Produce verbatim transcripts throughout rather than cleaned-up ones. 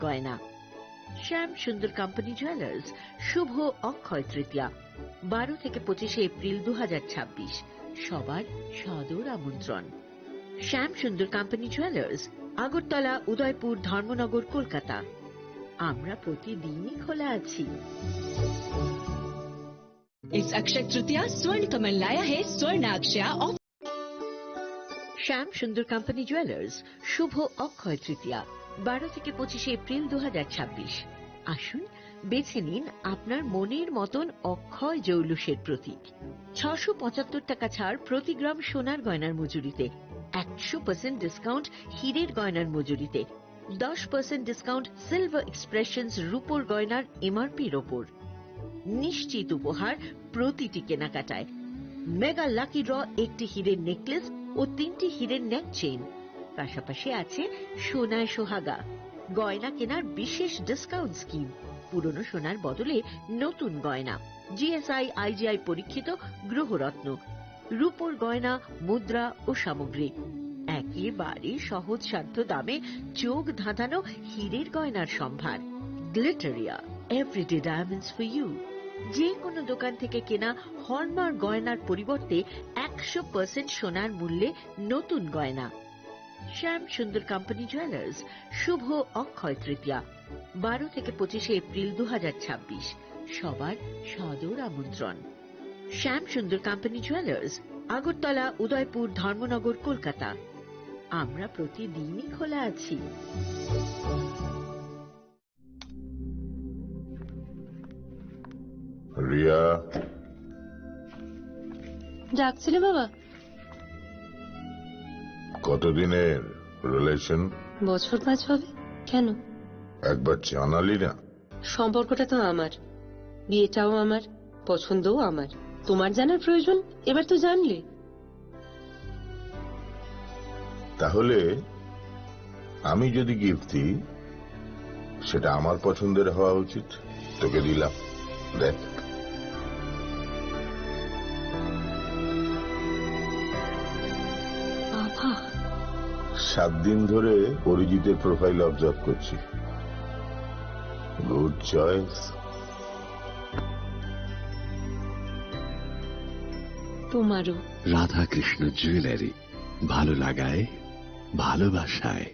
গয়না। শ্যাম সুন্দর company jewellers, শুভ অক্ষয় তৃতীয়া, বারো থেকে পঁচিশে এপ্রিল দু হাজার ছাব্বিশ, সবার সাদর আমন্ত্রণ। শ্যাম সুন্দর কোম্পানি জুয়েলার্স, আগরতলা, উদয়পুর, ধর্মনগর, কলকাতা। আমরা প্রতিদিনই খোলা আছি। इस अक्षय तृतीया स्वर्ण कमल लाया है स्वर्ण अक्षया ऑफर। শ্যাম সুন্দর কোম্পানি জুয়েলার্স, শুভ অক্ষয় তৃতীয়া, বারো থেকে পঁচিশে এপ্রিল দু হাজার ছাব্বিশ। আসুন, বেছে নিন আপনার মনের মতন অক্ষয় জৌলুসের প্রতীক। ছশো পঁচাত্তর টাকা ছাড় প্রতি গ্রাম সোনার গয়নার মজুরিতে, একশো পার্সেন্ট ডিসকাউন্ট হীরের গয়নার মজুরিতে, দশ পার্সেন্ট ডিসকাউন্ট সিলভার এক্সপ্রেশনস রূপোর গয়নার এমআরপির ওপর। নিশ্চিত উপহার প্রতিটি কেনাকাটায়। মেগা লাকি ড্র, একটি হীরের নেকলেস ও তিনটি হীরের নেক চেইন, পাশাপাশি আছে সোনায় সোহাগা। গয়না কেনার বিশেষ ডিসকাউন্ট স্কিম, পুরনো সোনার বদলে নতুন গয়না, জিএসআই আইজিআই পরীক্ষিত গ্রহরত্ন, রূপোর গয়না, মুদ্রা ও সামগ্রী। একেবারে সহজ সাধ্য দামে চোখ ধাঁধানো হীরের গয়নার সম্ভার। Glitteria, everyday diamonds for you. যে কোনো দোকান থেকে কেনা হলমার্ক গয়নার পরিবর্তে একশো পার্সেন্ট সোনার মূল্যে নতুন গয়না। শ্যাম সুন্দর কোম্পানি জুয়েলার্স, শুভ অক্ষয় তৃতীয়া, বারো থেকে পঁচিশে এপ্রিল দু হাজার ছাব্বিশ। সবার সাদর আমন্ত্রণ। শ্যাম সুন্দর কোম্পানি জুয়েলার্স, আগরতলা, উদয়পুর, ধর্মনগর, কলকাতা। আমরা প্রতিদিনই খোলা আছি। রিয়া। ডাকছিলে বাবা? কতদিনের রিলেশন? বছর পাঁচ হবে। কেন? একবার জানালি না। সম্পর্কটা তো আমার, বিয়েটাও আমার, পছন্দও আমার। তোমার জানার প্রয়োজন, এবার তো জানলে। তাহলে আমি যদি গিফট দিই, সেটা আমার পছন্দের হওয়া উচিত। তোকে দিলাম, দেখ। বাবা। সাত দিন ধরে অরিজিতের প্রোফাইল অবজার্ভ করছি। Good choice. তোমারও। রাধাকৃষ্ণ জুয়েলারি, ভালো লাগায়, ভালোবাসায়।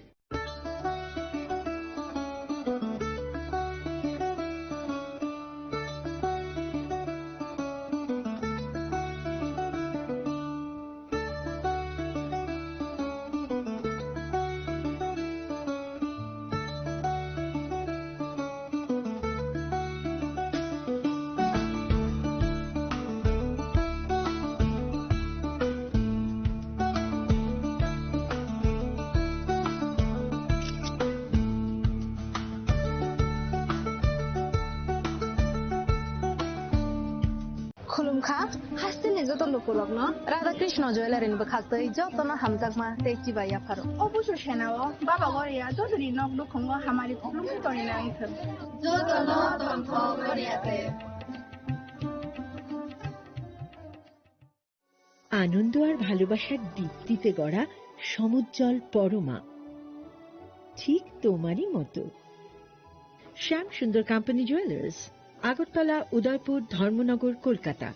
Khulumkha, hasteni joto lukurokno Radha Krishna Jewellery ni bwkhaktwi jotono hamjakma tei chibai yapharo. Obusu senao, baba Goria, jotoni nok nukhungo hamari khulumwi tongina wngthwng. Jotono tongthok Goria te. আনন্দ আর ভালোবাসার দীপ্তিতে গড়া সমুজ্জ্বল পরমা, ঠিক তোমারই মতো। শ্যাম সুন্দর কোম্পানি জুয়েলার্স, আগরতলা, উদয়পুর, ধর্মনগর, Kolkata.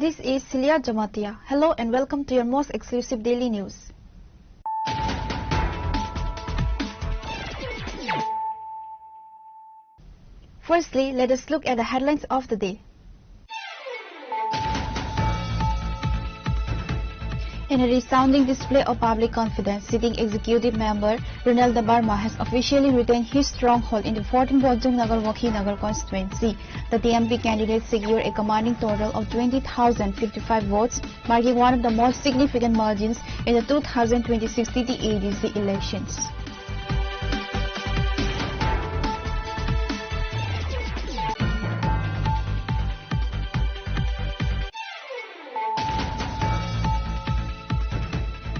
This is Celia Jamatia. Hello and welcome to your most exclusive daily news. Firstly, let us look at the headlines of the day. In a resounding display of public confidence, sitting executive member Ronald Debbarma has officially retained his stronghold in the fourteen Bojong Nagar Wakhi Nagar constituency. The T M P candidate secured a commanding total of twenty thousand fifty-five votes, marking one of the most significant margins in the two thousand twenty-six T T A D C elections.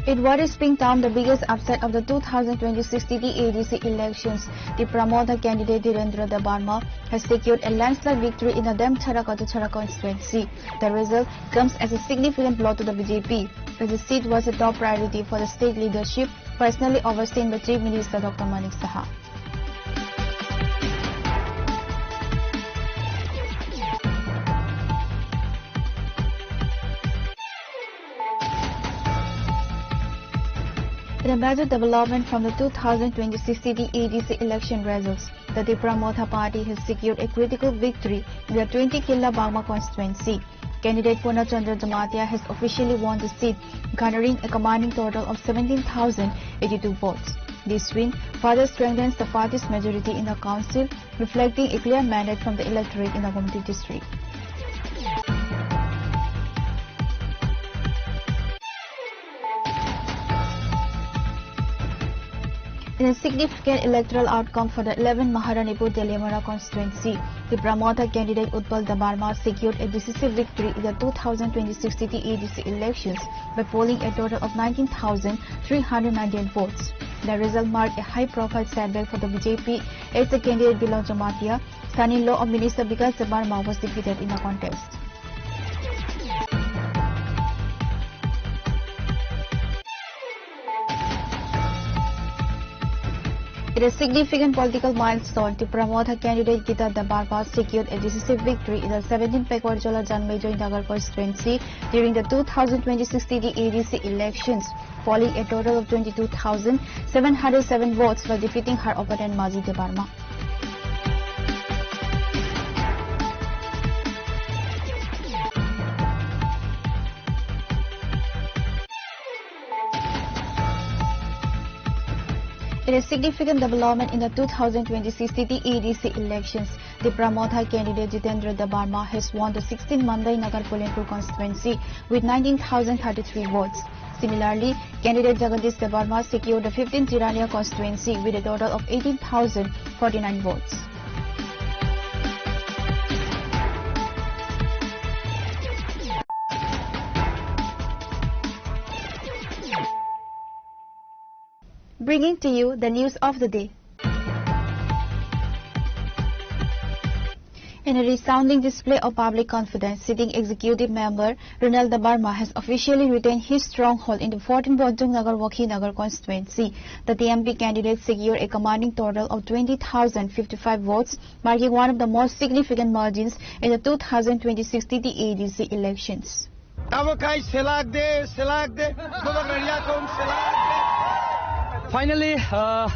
In what is being termed the biggest upset of the two thousand twenty-six T T A D C elections, Tipra Motha candidate Dhirendra Debbarma has secured a landslide victory in the Demchara Katuchara constituency. The result comes as a significant blow to the B J P, as the seat was a top priority for the state leadership, personally overseen by Chief Minister Doctor Manik Saha. In a major development from the two thousand twenty-six T T A D C election results, the Tipra Motha Party has secured a critical victory in the twenty Killa Bagma constituency. Candidate Purna Chandra Jamatia has officially won the seat, garnering a commanding total of seventeen thousand eighty-two votes. This win further strengthens the party's majority in the council, reflecting a clear mandate from the electorate in the Gomti district. In a significant electoral outcome for the eleventh Maharanipur Teliamura constituency, Tipra Motha candidate Utpal Debbarma secured a decisive victory in the two thousand twenty-six T T A D C elections by polling a total of nineteen thousand three hundred ninety-eight votes. The result marked a high-profile setback for the B J P, as the candidate Bilal Jamatia, son-in-law of Minister Bikash Debbarma, was defeated in the contest. In a significant political milestone, Tipra Motha candidate Gita Debbarma secured a decisive victory in the seventeenth Pekwar Jola Janmejoi Nagar constituency during the two thousand twenty-six T T A D C elections, polling a total of twenty-two thousand seven hundred seven votes while defeating her opponent Maji Debbarma. In a significant development in the two thousand twenty-six T T A D C elections, Tipra Motha candidate Jitendra Debbarma has won the sixteenth Mamdai Nagar Pulenpur constituency with nineteen thousand thirty-three votes. Similarly, candidate Jagadish Debbarma secured the fifteenth Jirania constituency with a total of eighteen thousand forty-nine votes. Bringing to you the news of the day. In a resounding display of public confidence, sitting executive member Ronald Debbarma has officially retained his stronghold in the fourteen Bojong Nagar Wakhi Nagar constituency. The T M P candidate secured a commanding total of twenty thousand fifty-five votes, marking one of the most significant margins in the two thousand twenty-six T T A D C elections. Tamo kai selak de, selak de, gobang area kong selak de. Finally, uh,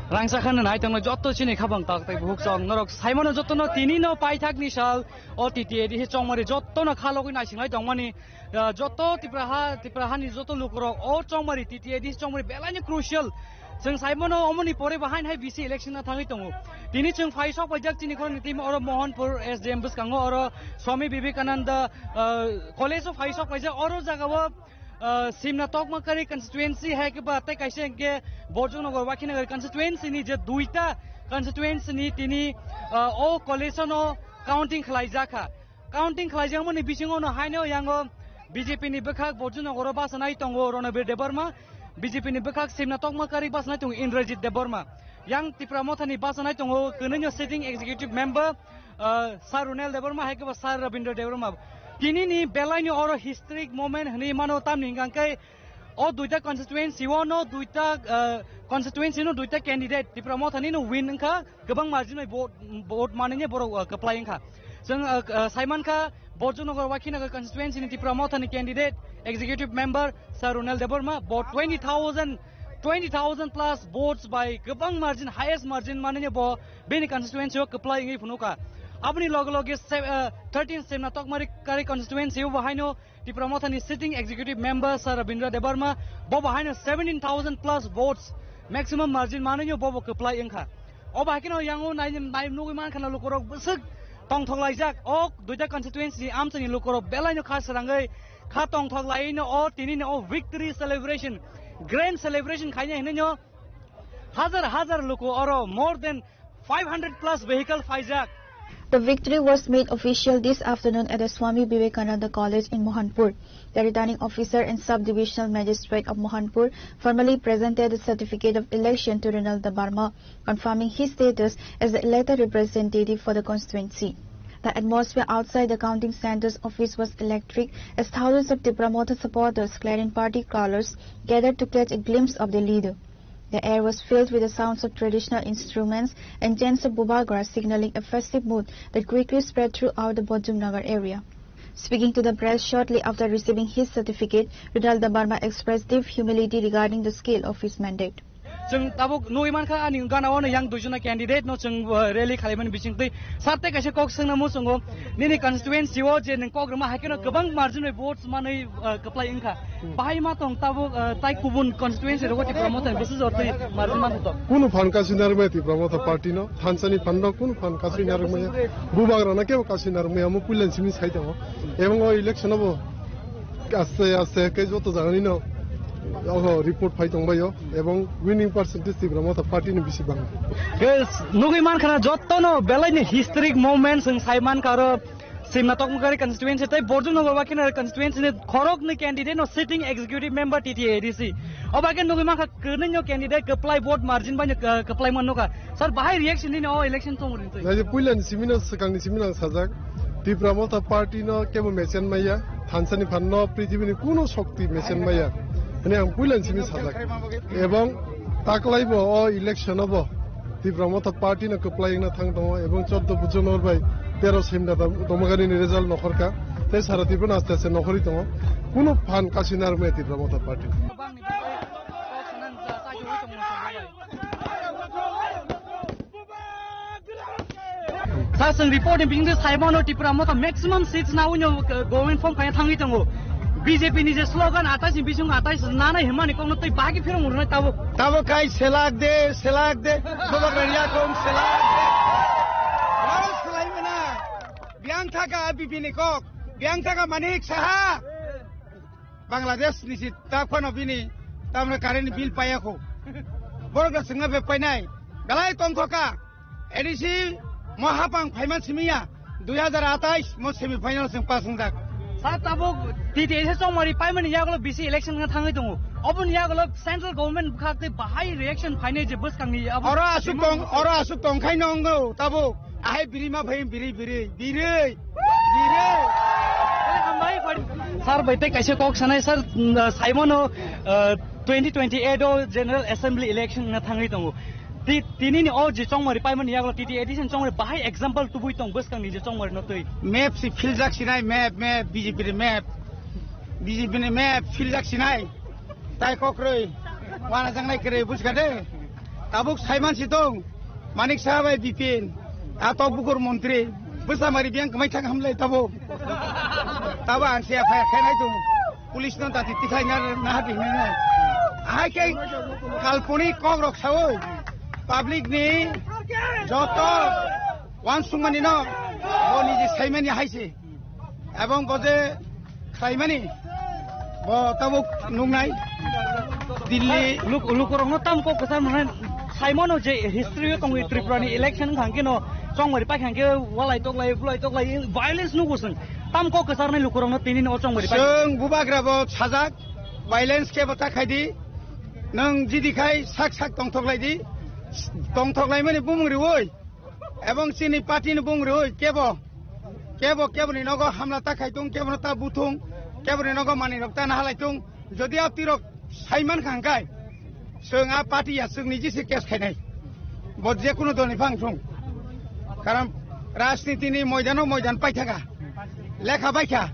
rangsa khan nai tongno jotto chini khabang tak tai buhuk chong norok saimano jotto no tini no paithak ni sal o T T A D C chongmari jotto no khalogwi naisinglai tongmani, uh, jotto Tipra ha, Tipra hani jotto lukurok o chongmari T T A D C chongmari belai ni crucial. Chwng saimano omoni pore bahain hai B C election na thangwi tongo. Tini chwng phai sok paijak chini khoroknwi twi oro Mohanpur S D M bwskango oro Swami Vivekananda, ah, college o phai sok paijak oro jagao, ah, Simna Tokmakari constituency hai khe ba tei kaisa hwnkhe Borjongnagar Wakhinagar constituency ni je duita constituency ni tini, ah, o college no counting khlaijak kha. Counting khlaijakmani bisingo no haino yango B J P ni bwkhak Borjongnagar o bachanai tongo Ronobir Debbarma, B J P ni bwkhak Simna Tokmakari bachanai tongo Indrajit Debbarma. Yang Tipra Motha ni bachanai tongo kwnwi no sitting executive member, ah, Sir Ronel Debbarma hai khe bo Sir Rabindra Debbarma. Tini ni belai ni oro historic moment hwnwi mano tamni hwnkha khe o duita constituency o no duita, ah, constituency no duita candidate Tipra Motha ni no win wngkha. Kwbang margin bai vote, vote manwi ni borok, uh, kwplai wngkha. Chwng, uh, uh, saimankha Borjongnagar Wakhinagar constituency ni Tipra Motha ni candidate executive member Sir Ronel Debbarma bo twenty thousand, twenty thousand plus votes bai kwbang margin, highest margin manwi ni bo bini constituency o kwplai wngwi phunukha. Aboni loge loge se-, eh, thirteen Simna Tokmari Kari constituency o bo haino Tipra Mothani sitting executive member Sir Rabindra Debbarma, bo bo haino seventeen thousand plus votes, maximum margin manwi bo bo kwplai wngkha. O bahai kheno yango nai, nai nugwi mankha na lukurok bwswk tongthok laijak. O duita constituency ni amchaini lukurok belaino kha srangwi kha tongthok laino o tinini o victory celebration, grand celebration khaina hinwi no hajar hajar luku oro more than five hundred plus vehicle phaijak. The victory was made official this afternoon at the Swami Vivekananda College in Mohanpur. The returning officer and sub-divisional magistrate of Mohanpur formally presented the certificate of election to Ronald Debbarma, confirming his status as the elected representative for the constituency. The atmosphere outside the counting center's office was electric as thousands of Tipra Motha supporters clad in party colors gathered to catch a glimpse of their leader. The air was filled with the sounds of traditional instruments and chants of Bubagra, signaling a festive mood that quickly spread throughout the Bojum Nagar area. Speaking to the press shortly after receiving his certificate, Ronald Debbarma expressed deep humility regarding the scale of his mandate. Chwng tabuk nugwi mankha ani gana o yang duijona candidate no chwng, uh, rally khalaimani bisingtwi. Sir, tei kaisa kok swngna muchungo, nini constituency o je nwng kok rwma hai kheno kwbang margin bai votes manwi, uh, kwplai wngkha. Bahai ma tong tabuk, uh, tai kubun constituency rogo Tipra Motha ni bwswk jotwi margin man tok. Kunu phan kasinarwkmaya Tipra Motha party no, thansani phan no kunu phan kasinarwkmaya. Bubagra no kebo kasinarwkmaya, omo puilan simi sai tongo. Ebong o election obo aste aste ke joto jagani no oho report phai tongbaio, ebong winning percentage Tipra Motha party ni bisi bang. Guys, nugwi mankha na joto no belai ni historic moments wng sai mankha aro Simna Tokmari constituency tei Borjum Nagar Wakina constituency ni khorok ni candidate no sitting executive member T T A D C. Oba ke nugwi mankha kwnwi no candidate kwplai vote margin bai no, uh, kwplai man nukha. Sir, bahai reaction nini o election tong rin twi. Naji puila ni simino swkang ni simino ang sajak. Tipra Motha party no kebo mesen maya, thansa ni phan no prithibi ni kuno shokti mesen maya. Hini ang puila ni simi sajak. Ebong taklai bo o election o bo Tipra Motha party no kwplai wngna thang tongo, ebong chordo Bujo Nor bai tero Semda Dam-, Domagari ni result nokhorkha, tei sara Tripura no aste aste nokhorwi tongo. Kuno phan kasinarwkmaya Tipra Motha party. Sir, chwng report ni bisingtwi sai mano Tipra Motha maximum seats na uino, uh, government form khaina thangwi tongo. B J P ni je slogan atais ni bising atais nanai hwnmani kokno tei bagi phirong rwnai tabuk. Tabuk kai selak de, selak de, Bubagra ni yakung selak de. Wal selai mana? Biang thaka B P ni kok, biang thaka Manik Saha. Bangladesh ni si ta phano bini tamni current bill paya kho. Borok da swnga be painai. Belai tongthoka. A D C mo hapang phaiman simiya. Dui hajar atais mo semi final sing pass wngjak. Sa tabuk T T A S chongmari paimani yagulo B C election wngna thangwi tongo. Oboni yagulo central government bwkhak tei bahai reaction phainai je bwskangni abo. Oro asuk tong, oro asuk tongkhai no wngo tabuk. Ahai biri ma phai biri, biri, biri, biri. Sir bai tei kaisa kok sanai sir, mm, saimano, uh, twenty twenty-eight o General Assembly election na thangwi tongo. Ti-, tini ni o je chongmari paimani yagulo T T A D C chongmari bahai example tubui tong bwskangni je chongmari no twi. Map si philjak sinai, map, map, B J P ni map. B J P ni map philjak sinai. Tai kokroi. Wana jangnai kwrwi buska de. Tabuk saiman si tong. Manik Saha bai Bipin. Atok bukur montri. Bwsa mari biang kwmai thang hamlai tabuk. Tabuk ang siya phaya khainai tong. Police no tati tikhlai na, na hati hinai. Ahai khe kalponi kok rok sawi. Public ni joto wansukmani no. Bo niji saimani haise. Ebong bo je khlaimani, bo tabuk nuknai Delhi. Luk-, lukurokno tam kok kwchar mane saimano je history o tongwi Tripura ni election wngkha hwnkhe no chongmari paikha hwnkhe walai toklai, bulai toklai, violence nugo chwng. Tam kok kwcharnai lukurokno tini no chongmari paikha. Chwng bubagra bo sajak, violence khe bo ta khaidi, nwng jidi khai sak sak tongthok laidi, tongthok laimani bumung riwi. Ebong chini party ni bung rwi kebo, kebo, kebo ni nogo hamla ta khai tung, kebo no ta buthung, kebo ni nogo mani rok ta nahalai tung. Jodi a tirok saiman kha hwnkhe, chwng a party ya chwng niji se case khainai. Bo je kunu dol ni phang thung. Karon rajniti ni moidano moidan paithaka. Lekha baikha,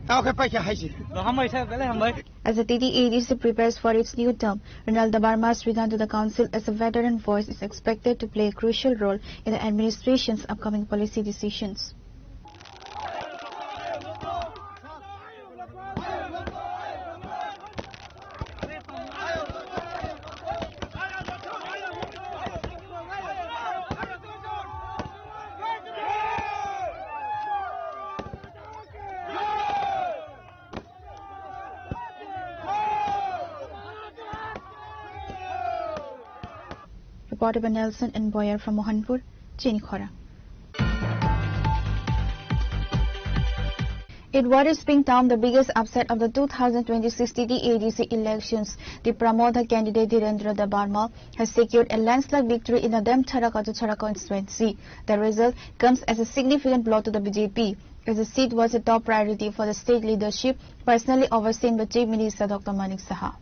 tao khe paikha haisi. Hambai sir, belai hambai. As the T T A D C prepares for its new term, Renal Debbarma's return to the council as a veteran voice is expected to play a crucial role in the administration's upcoming policy decisions. Reported by Nelson and Boyer from Mohanpur, Chini Khorang. In what is being termed the biggest upset of the two thousand twenty-six T T A D C elections, Tipra Motha candidate Dhirendra Debbarma has secured a landslide victory in the Demchara Kachachara constituency. The result comes as a significant blow to the B J P, as the seat was a top priority for the state leadership, personally overseen by Chief Minister Doctor Manik Saha.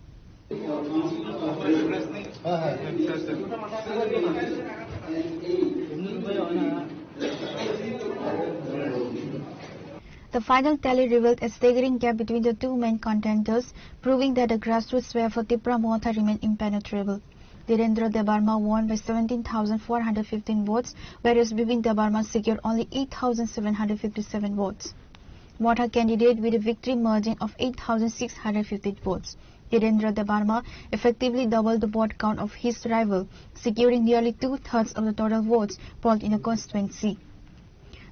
The final tally revealed a staggering gap between the two main contenders, proving that the grassroots sway for Tipra Motha remained impenetrable. Dhirendra Debbarma won by seventeen thousand four hundred fifteen votes, whereas Bipin Debbarma secured only eight thousand seven hundred fifty-seven votes. Motha candidate with a victory margin of eight thousand six hundred fifty votes. Dhirendra Debbarma effectively doubled the vote count of his rival, securing nearly two-thirds of the total votes polled in the constituency.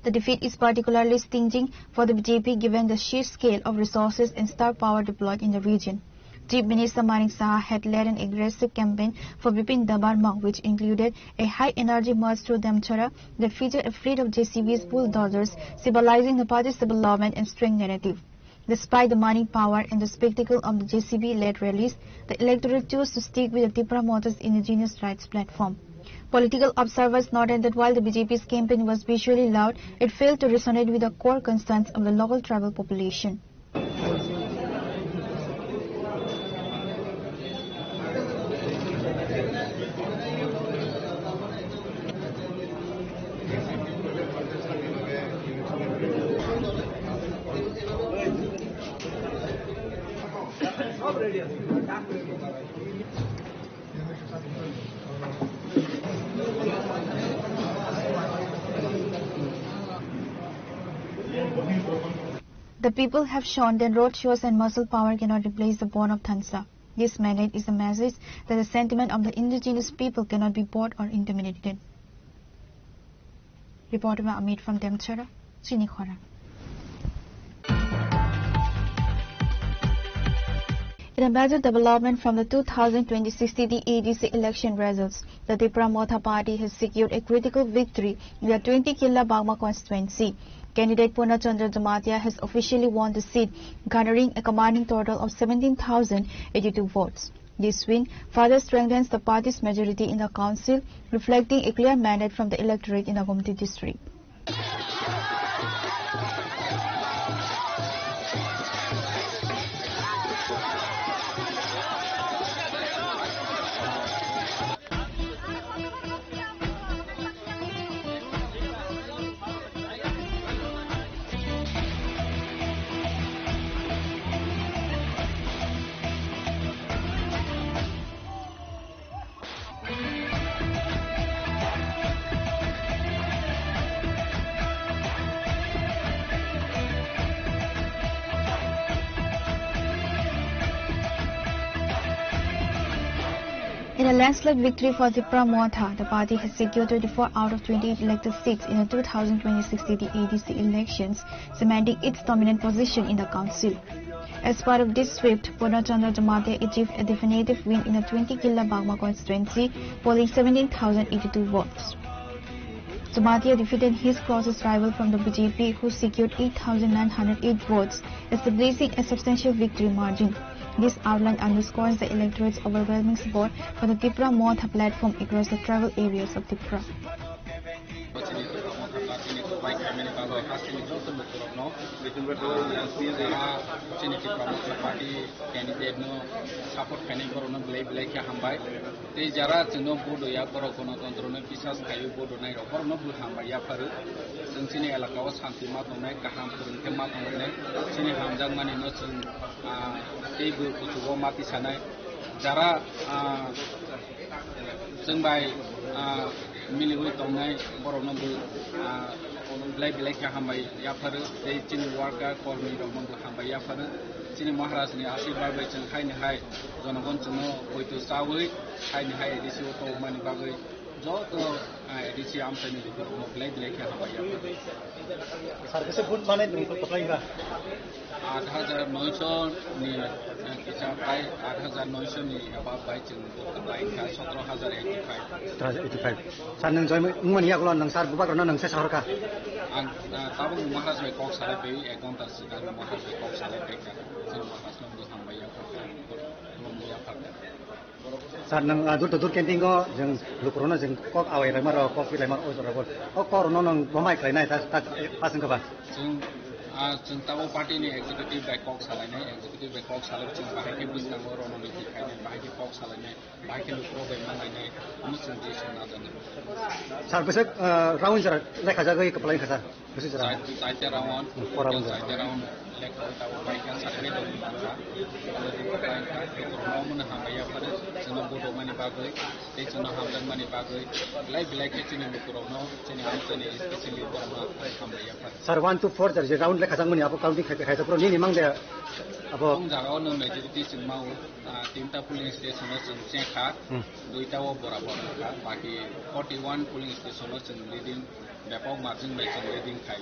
The defeat is particularly stinging for the B J P given the sheer scale of resources and star power deployed in the region. Chief Minister Manik Saha had led an aggressive campaign for Bipin Debbarma, which included a high-energy march through Demchara that featured a fleet of J C Bs, bulldozers, symbolizing the party's development and strength narrative. Despite the money, power, and the spectacle of the J C B-led rallies, the electorate chose to stick with the Tipra Motha's indigenous rights platform. Political observers noted that while the B J P's campaign was visually loud, it failed to resonate with the core concerns of the local tribal population. The people have shown that road shows and muscle power cannot replace the bond of Thansa. This mandate is a message that the sentiment of the indigenous people cannot be bought or intimidated. Reported by Amit from Demchara, Chini Khorang. In a major development from the two thousand twenty-six T T A D C election results, the Tipra Motha Party has secured a critical victory in the twenty Killa Bagma constituency. Candidate Purna Chandra Jamatia has officially won the seat, garnering a commanding total of seventeen thousand eighty-two votes. This win further strengthens the party's majority in the council, reflecting a clear mandate from the electorate in the Gomti district. In a landslide victory for Tipra Motha, the party has secured twenty-four out of twenty-eight elected seats in the two thousand twenty-six T T A D C elections, cementing its dominant position in the council. As part of this sweep, Purna Chandra Jamatia achieved a definitive win in the twenty Killa Bagma constituency, polling seventeen thousand eighty-two votes. Jamatia defeated his closest rival from the B J P, who secured eight thousand nine hundred eight votes, establishing a substantial victory margin. This outline underscores the electorate's overwhelming support for the Tipra Motha platform across the tribal areas of Tipra. Bini bagwi hasteni joto lukurokno, ah, jara chini Tipra Motha Party candidate no support khainai borokno belai belai khe hambai. Tei jara chwngno vote hoya borok gonotontro no bisas khaio vote honai rok borokno bo hambai yapharo. Chwng chini elaka o santi ma tongnai, kaham kwrwng khe ma tongnai, chini hamjakmani no chwng, ah, tei bo kuchugo ma tisanai. Jara, ah, chwng bai, ah, miliwi tongnai borokno bo, ah, belai belai khe hambai yapharo, tei chini worker kormi rokno bo hambai yapharo. Chini Maharaj ni asirwad bai chwng haini hai jonogon chwngno poito chawi haini hai A D C o tongmani bagwi joto, ah, A D C amchaini lukurokno belai belai khe hambai yapharo. Sir, kisa vote manai nwng kwplai ba? Aat hajar noisho ni, eh, kisa pai, aat hajar noisho ni above bai chwng vote kwplai kha, sotro hajar eighty five. Sotro hajar eighty five. Sir, nwng join wngmani yagulo nwng sir bubagrano nwng se sahorkha? Ang, ah, tabuk Maharaj bai kok salai pai, ek ghonta swkang Maharaj bai kok salai pai kha. Chini Maharaj no bwthang bai yaphar kha, khulumwi yaphar kha. Sir, nwng, ah, dur to dur campaign o jwng lukurokno jwng kok awai laima rok, kok pi laima rok, o jora bo. O kok rokno nwng bo mai khlai nai, ta, ta, eh, pass wngkha ba? Chwng, ah, chwng tabuk party ni executive bai kok salainai, executive bai kok salai chwng bahai khe bwskango rononiti khainai, bahai khe kok salainai, bahai khe lukurok bai ma lainai, omo chwng decision lajaknai. Sir, bwswk, ah, round jora lekha jagwi kwplai wngkha sir? Bwswk jora? Chai-, chaita round, hmm, four round. Chaita round lekha tabuk bai kha, sakni dong bangkha. Tabuk bai kha, lukurokno omo no hambai yaphar, chwngno vote rwmani bagwi, tei chwngno hamjakmani bagwi, belai belai khe chini lukurokno, chini amchaini specially borokno hambai yaphar. Sir, one to four jar je round lekha jakmani abo counting khai, khai, khai, nini mang de abo? Chwng jaga o no majority chwng mao, ah, tinta polling station o chwng cheng kha, hmm, duita o borabor kha, baki forty one polling station o chwng leading, bepok margin bai chwng leading khai.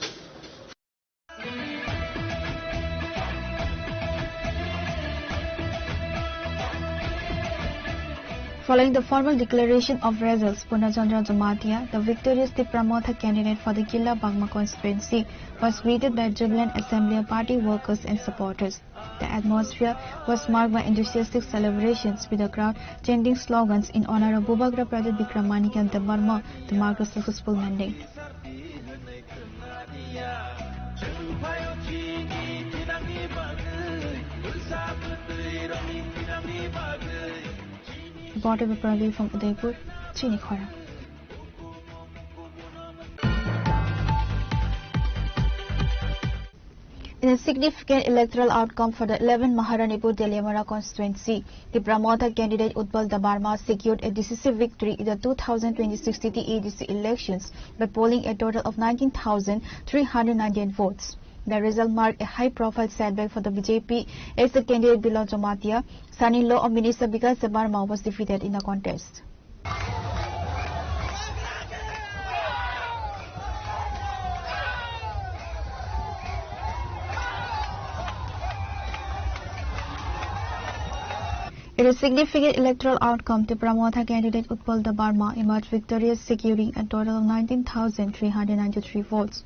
Following the formal declaration of results, Purna Chandra Jamatia, the victorious Tipra Motha candidate for the Killa Bagma constituency, was greeted by jubilant assembly, party workers and supporters. The atmosphere was marked by enthusiastic celebrations, with the crowd chanting slogans in honor of Bubagra Pradyut Bikram Manikya Debbarma, the mark of successful mandate. Reporter Vipra Lee from Udaipur, Chini Khorang. In a significant electoral outcome for the eleven Maharanipur Teliamura constituency, Tipra Motha candidate Utpal Debbarma secured a decisive victory in the two thousand twenty-six city A D C elections by polling a total of nineteen thousand three hundred ninety-eight votes. The result marked a high-profile setback for the B J P, as the candidate below Jamatia, son-in-law of Minister Bikash Debbarma, was defeated in the contest. In a significant electoral outcome, Tipra Motha candidate Utpal Debbarma emerged victorious, securing a total of nineteen thousand three hundred ninety-three votes.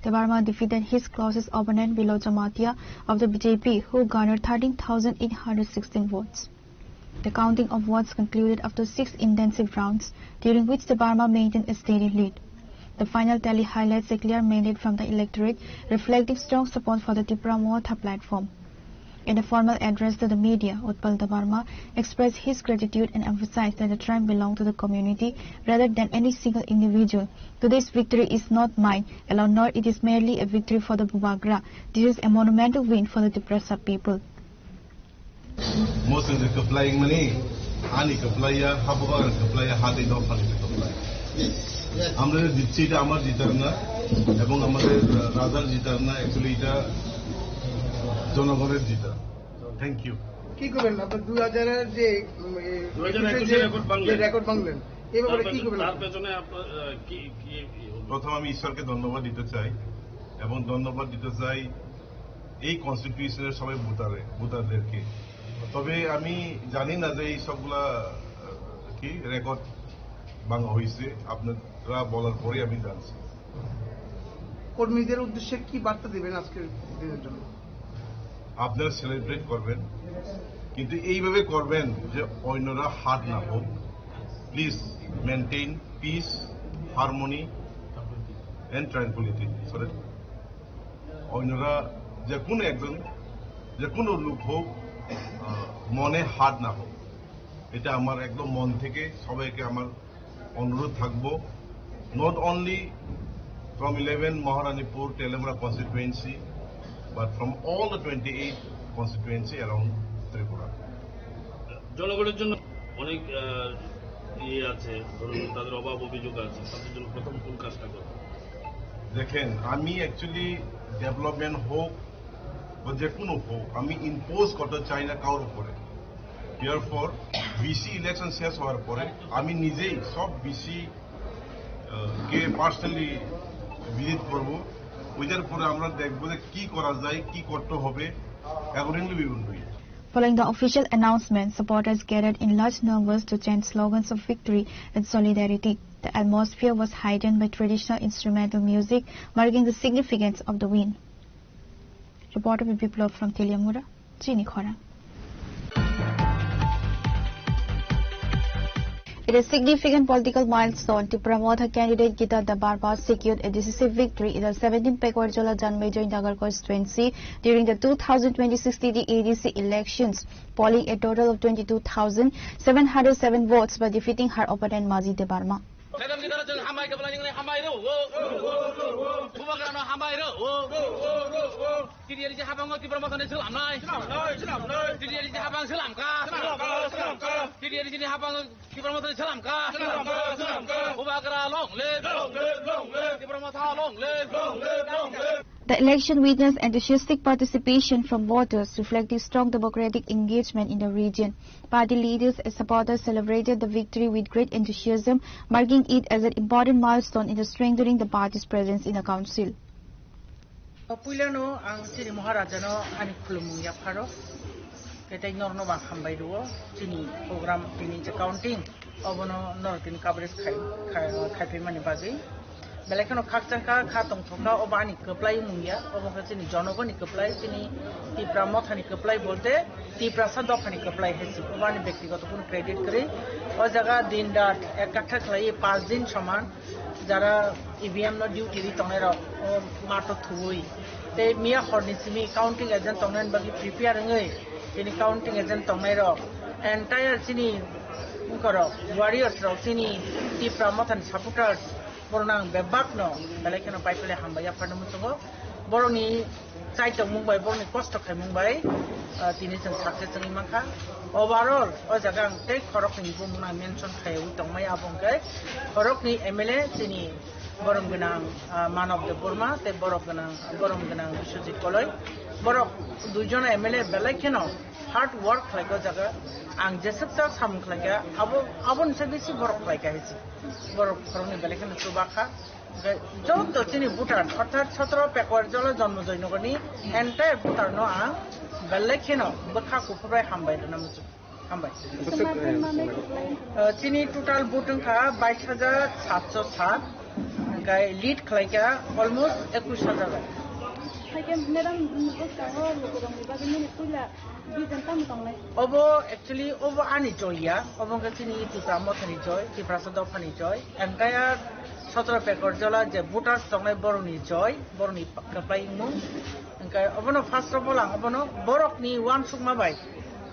Debbarma defeated his closest opponent below Jamatia of the B J P, who garnered thirteen thousand eight hundred sixteen votes. The counting of votes concluded after six intensive rounds, during which Debbarma maintained a steady lead. The final tally highlights a clear mandate from the electorate, reflecting strong support for the Tipra Motha platform. In a formal address to the media, Utpal Debbarma expressed his gratitude and emphasized that the triumph belonged to the community rather than any single individual. "Today's victory is not mine alone, nor it is merely a victory for the Bubagra. This is a monumental win for the Tiprasa people." Mo chwng je kwplai wngmani, ani kwplai ya, ha bubagrani kwplai ya, ha tei dophani kwplai. আমরা যে জিতছি, এটা আমার জিতার না, এবং আমাদের রাজার জিতার না, actually এটা জনগণের জিতা। Thank you. কি করবেন আপনার দুই হাজারের যে, উম, এ, দুই হাজার একুশে একুশে যে, record ভাঙলেন। যে record ভাঙলেন, এই ব্যাপারে তার কি পেছনে, করবেন তার আপনি? পেছনে আপনার, আহ, কি, কি, কি হবে? প্রথম আমি ঈশ্বরকে ধন্যবাদ দিতে চাই, এবং ধন্যবাদ দিতে চাই এই কনস্টিটিউশনের সবাই ভোটারে, ভোটারদেরকে। তবে আমি জানি না যে এই সবগুলা, আহ, কি রেকর্ড ভাঙা হয়েছে, আপনারা বলার পরে আমি জানছি। কর্মীদের উদ্দেশ্যে কি বার্তা দিবেন আজকের দিনের জন্য? আপনারা সেলিব্রেট করবেন, কিন্তু এইভাবে করবেন যে অন্যরা হার্ট না হোক। Please maintain piece, harmony And tranquility, sorry. অন্যরা যে কোনো একজন, যে কোনো লোক হোক, আহ, মনে হার্ট না হোক, এটা আমার একদম মন থেকে সবাইকে আমার অনুরোধ থাকবো, not only from eleven Maharanipur Teliamura constituency, but from all the twenty-eight constituency around Tripura. জনগণের জন্য অনেক, আহ, ইয়ে আছে, ধরুন, তাদের অভাব অভিযোগ আছে, তাদের জন্য প্রথম কোন কাজটা করবে? দেখেন, আমি অ্যাকচুয়ালি ডেভেলপমেন্ট হোক বা যে কোনো হোক, আমি ইম্পোজ করতে চাই না কারোর উপরে। Therefore, ভিসি ইলেকশন শেষ হওয়ার পরে আমি নিজেই সব ভিসি কে পার্সোনালি ভিজিট করব। ওইটার পরে আমরা দেখবো যে কি করা যায়, কি করতে হবে। Accordingly, we will do it. Following the official announcement, supporters gathered in large numbers to chant slogans of victory and solidarity. The atmosphere was heightened by traditional instrumental music, marking the significance of the win. Reporter Biplab from Teliamura, Chini Khorang. It is significant political milestone. Tipra Motha candidate Gita Debbarma secured a decisive victory in the seventeenth Pekwar Jola Janmejoi Nagar constituency during the two thousand twenty-six T T A D C elections, polling a total of twenty-two thousand seven hundred seven votes by defeating her opponent Maji Debbarma. Madam Gita Rajang hambai kepala yang hambai ro. Bubagra no hambai ro. T T A D C habang Tipra Motha ni selam nai. T T A D C habang selam ka. T T A D C habang Tipra Motha ni selam ka. Bubagra long live. Tipra Motha long live. The election witnessed enthusiastic participation from voters, reflecting strong democratic engagement in the region. Party leaders and supporters celebrated the victory with great enthusiasm, marking it as an important milestone in the strengthening the party's presence in the council. Puilano ang chini Maharajano ani khulumung yapharo. Ketai norno ba hambai ruo chini program tini je counting obono nor tini coverage khai khai khai mani bagwi. Belai kheno khakchangkha kha tongthokha obo ani kwplai mungya obo khe chini jonogoni kwplai chini Tipra Mothani kwplai bolte Tiprasa dophani kwplai hai si obo ani bektigoto kun credit kwrwi. O jaga din rat ek katha khlai panch din soman jara E V M no duty ri tongnai rok o mato thuwi tei miya horni simi counting agent tongnai bagwi prepare wngwi tini counting agent tongnai rok entire chini wngkorok warriors rok chini Tipra Mothani supporters borok nang bebak no belai kheno pai pele hambai yapharno muchungo borokni chai tongmung bai borokni kosto khaimung bai ah, tini chwng success wngwi mankha. Overall o jaga ang tei khoroknwi bumung nang mention khaiwi tongmai abo hwnkhe khoroknwi M L A chini borom gwnang ah, Manob Debbarma tei borok gwnang borom gwnang Biswajit Koloi borok duijon M L A belai kheno hard work khlaikha o jaga ang jeswk chak samung khlaikha abo aboni se bisi borok khlaikha hinsi borok khoroknwi belai kheno chubakha. Joto chini voter orthat sotro Pekwar Jola Janmejoi Nagarni entire voter no ang belai kheno bwkha kuphur bai hambai rwna muchung. Hambai. Bwswk, eh, eh, chini total vote wngkha bais hajar satso sat, hwnkhe lead khlaikha almost ekush hajar bai. Haikhe madam, bwskango lukurokni bagwi nini puila vision tamo tongnai? Obo actually obo ani joy ya, obo wngkha chini Tipra Mothani joy, Tiprasa dophani joy, entire sotro Pekwar Jola je voters tongnai borokni joy, borokni kwplai wngmung. Hwnkhe obono first of all ang obono borokni uansukma bai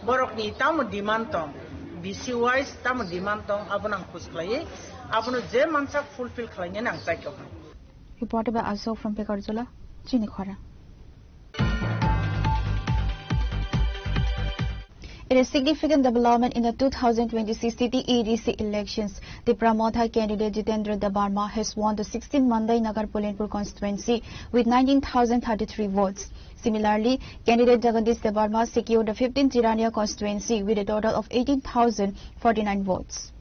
borokni tamo demand tong, B C wise tamo demand tong, abono ang khus khlaiwi, abono je mansak fulfill khlainani ang chai tongkha. Reported by Ashok from Pekarjala, Chini Khorang. It is significant development in the two thousand twenty-six T T A D C elections. Tipra Motha candidate Jitendra Debbarma has won the sixteen Mandai Nagar Pulenpur constituency with nineteen thousand thirty-three votes. Similarly, candidate Jagadish Debbarma secured the fifteen Jirania constituency with a total of eighteen thousand forty-nine votes.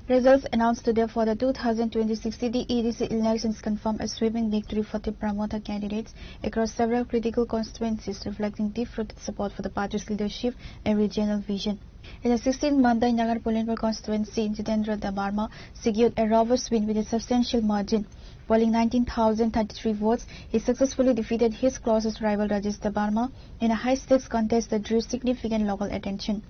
Results announced today for the two thousand twenty-six T T A D C elections confirm a sweeping victory for Tipra Motha candidates across several critical constituencies, reflecting deep-rooted support for the party's leadership and regional vision. In the sixteenth Mandai Nagar Pulenpur constituency, Jitendra Debbarma secured a robust win with a substantial margin. Polling nineteen thousand thirty-three votes, he successfully defeated his closest rival Rajesh Debbarma in a high-stakes contest that drew significant local attention.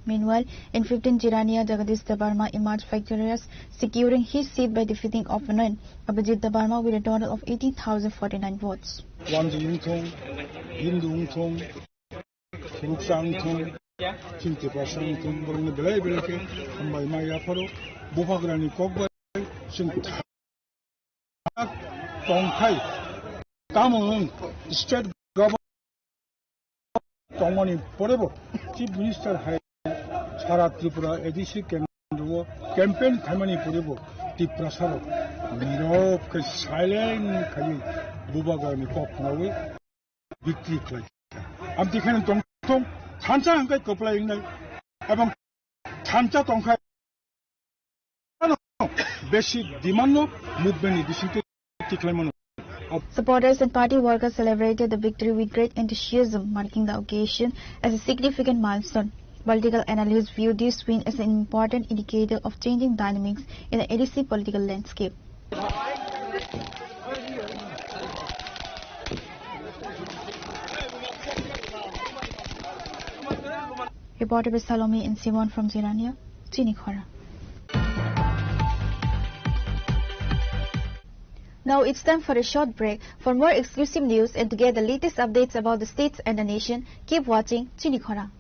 Meanwhile, in fifteen Jirania, Jagadish Debbarma emerged victorious, securing his seat by defeating opponent Abhijit Debbarma with a total of eighteen thousand forty-nine votes. Wanjwi wngthung, Hindu wngthung, Khuruksa wngthung, chini Tiprasa wngthung, borokno belai belai khe hambai ma yapharo. Bubagrani kok bai chwng tongthai, tamo wng state government tongmani porebo Chief Minister hai sara Tripura A D C kendro o campaign khaimani porebo Tiprasa rok nirok khe silent khaiwi Bubagrani kok khnawi victory khlai. Amtwi kheno tong tong thansa hwnkhe kwplai wngnai, ebong thansa tongkha basic demand no movement ni bisingtwi tikhlai mano. Supporters and party workers celebrated the victory with great enthusiasm, marking the occasion as a significant milestone. Political analysts view this win as an important indicator of changing dynamics in the A D C political landscape. Reporter by Salome and Simon from Jirania, Chini Khora. Now it's time for a short break. For more exclusive news and to get the latest updates about the states and the nation, keep watching Chini Khora.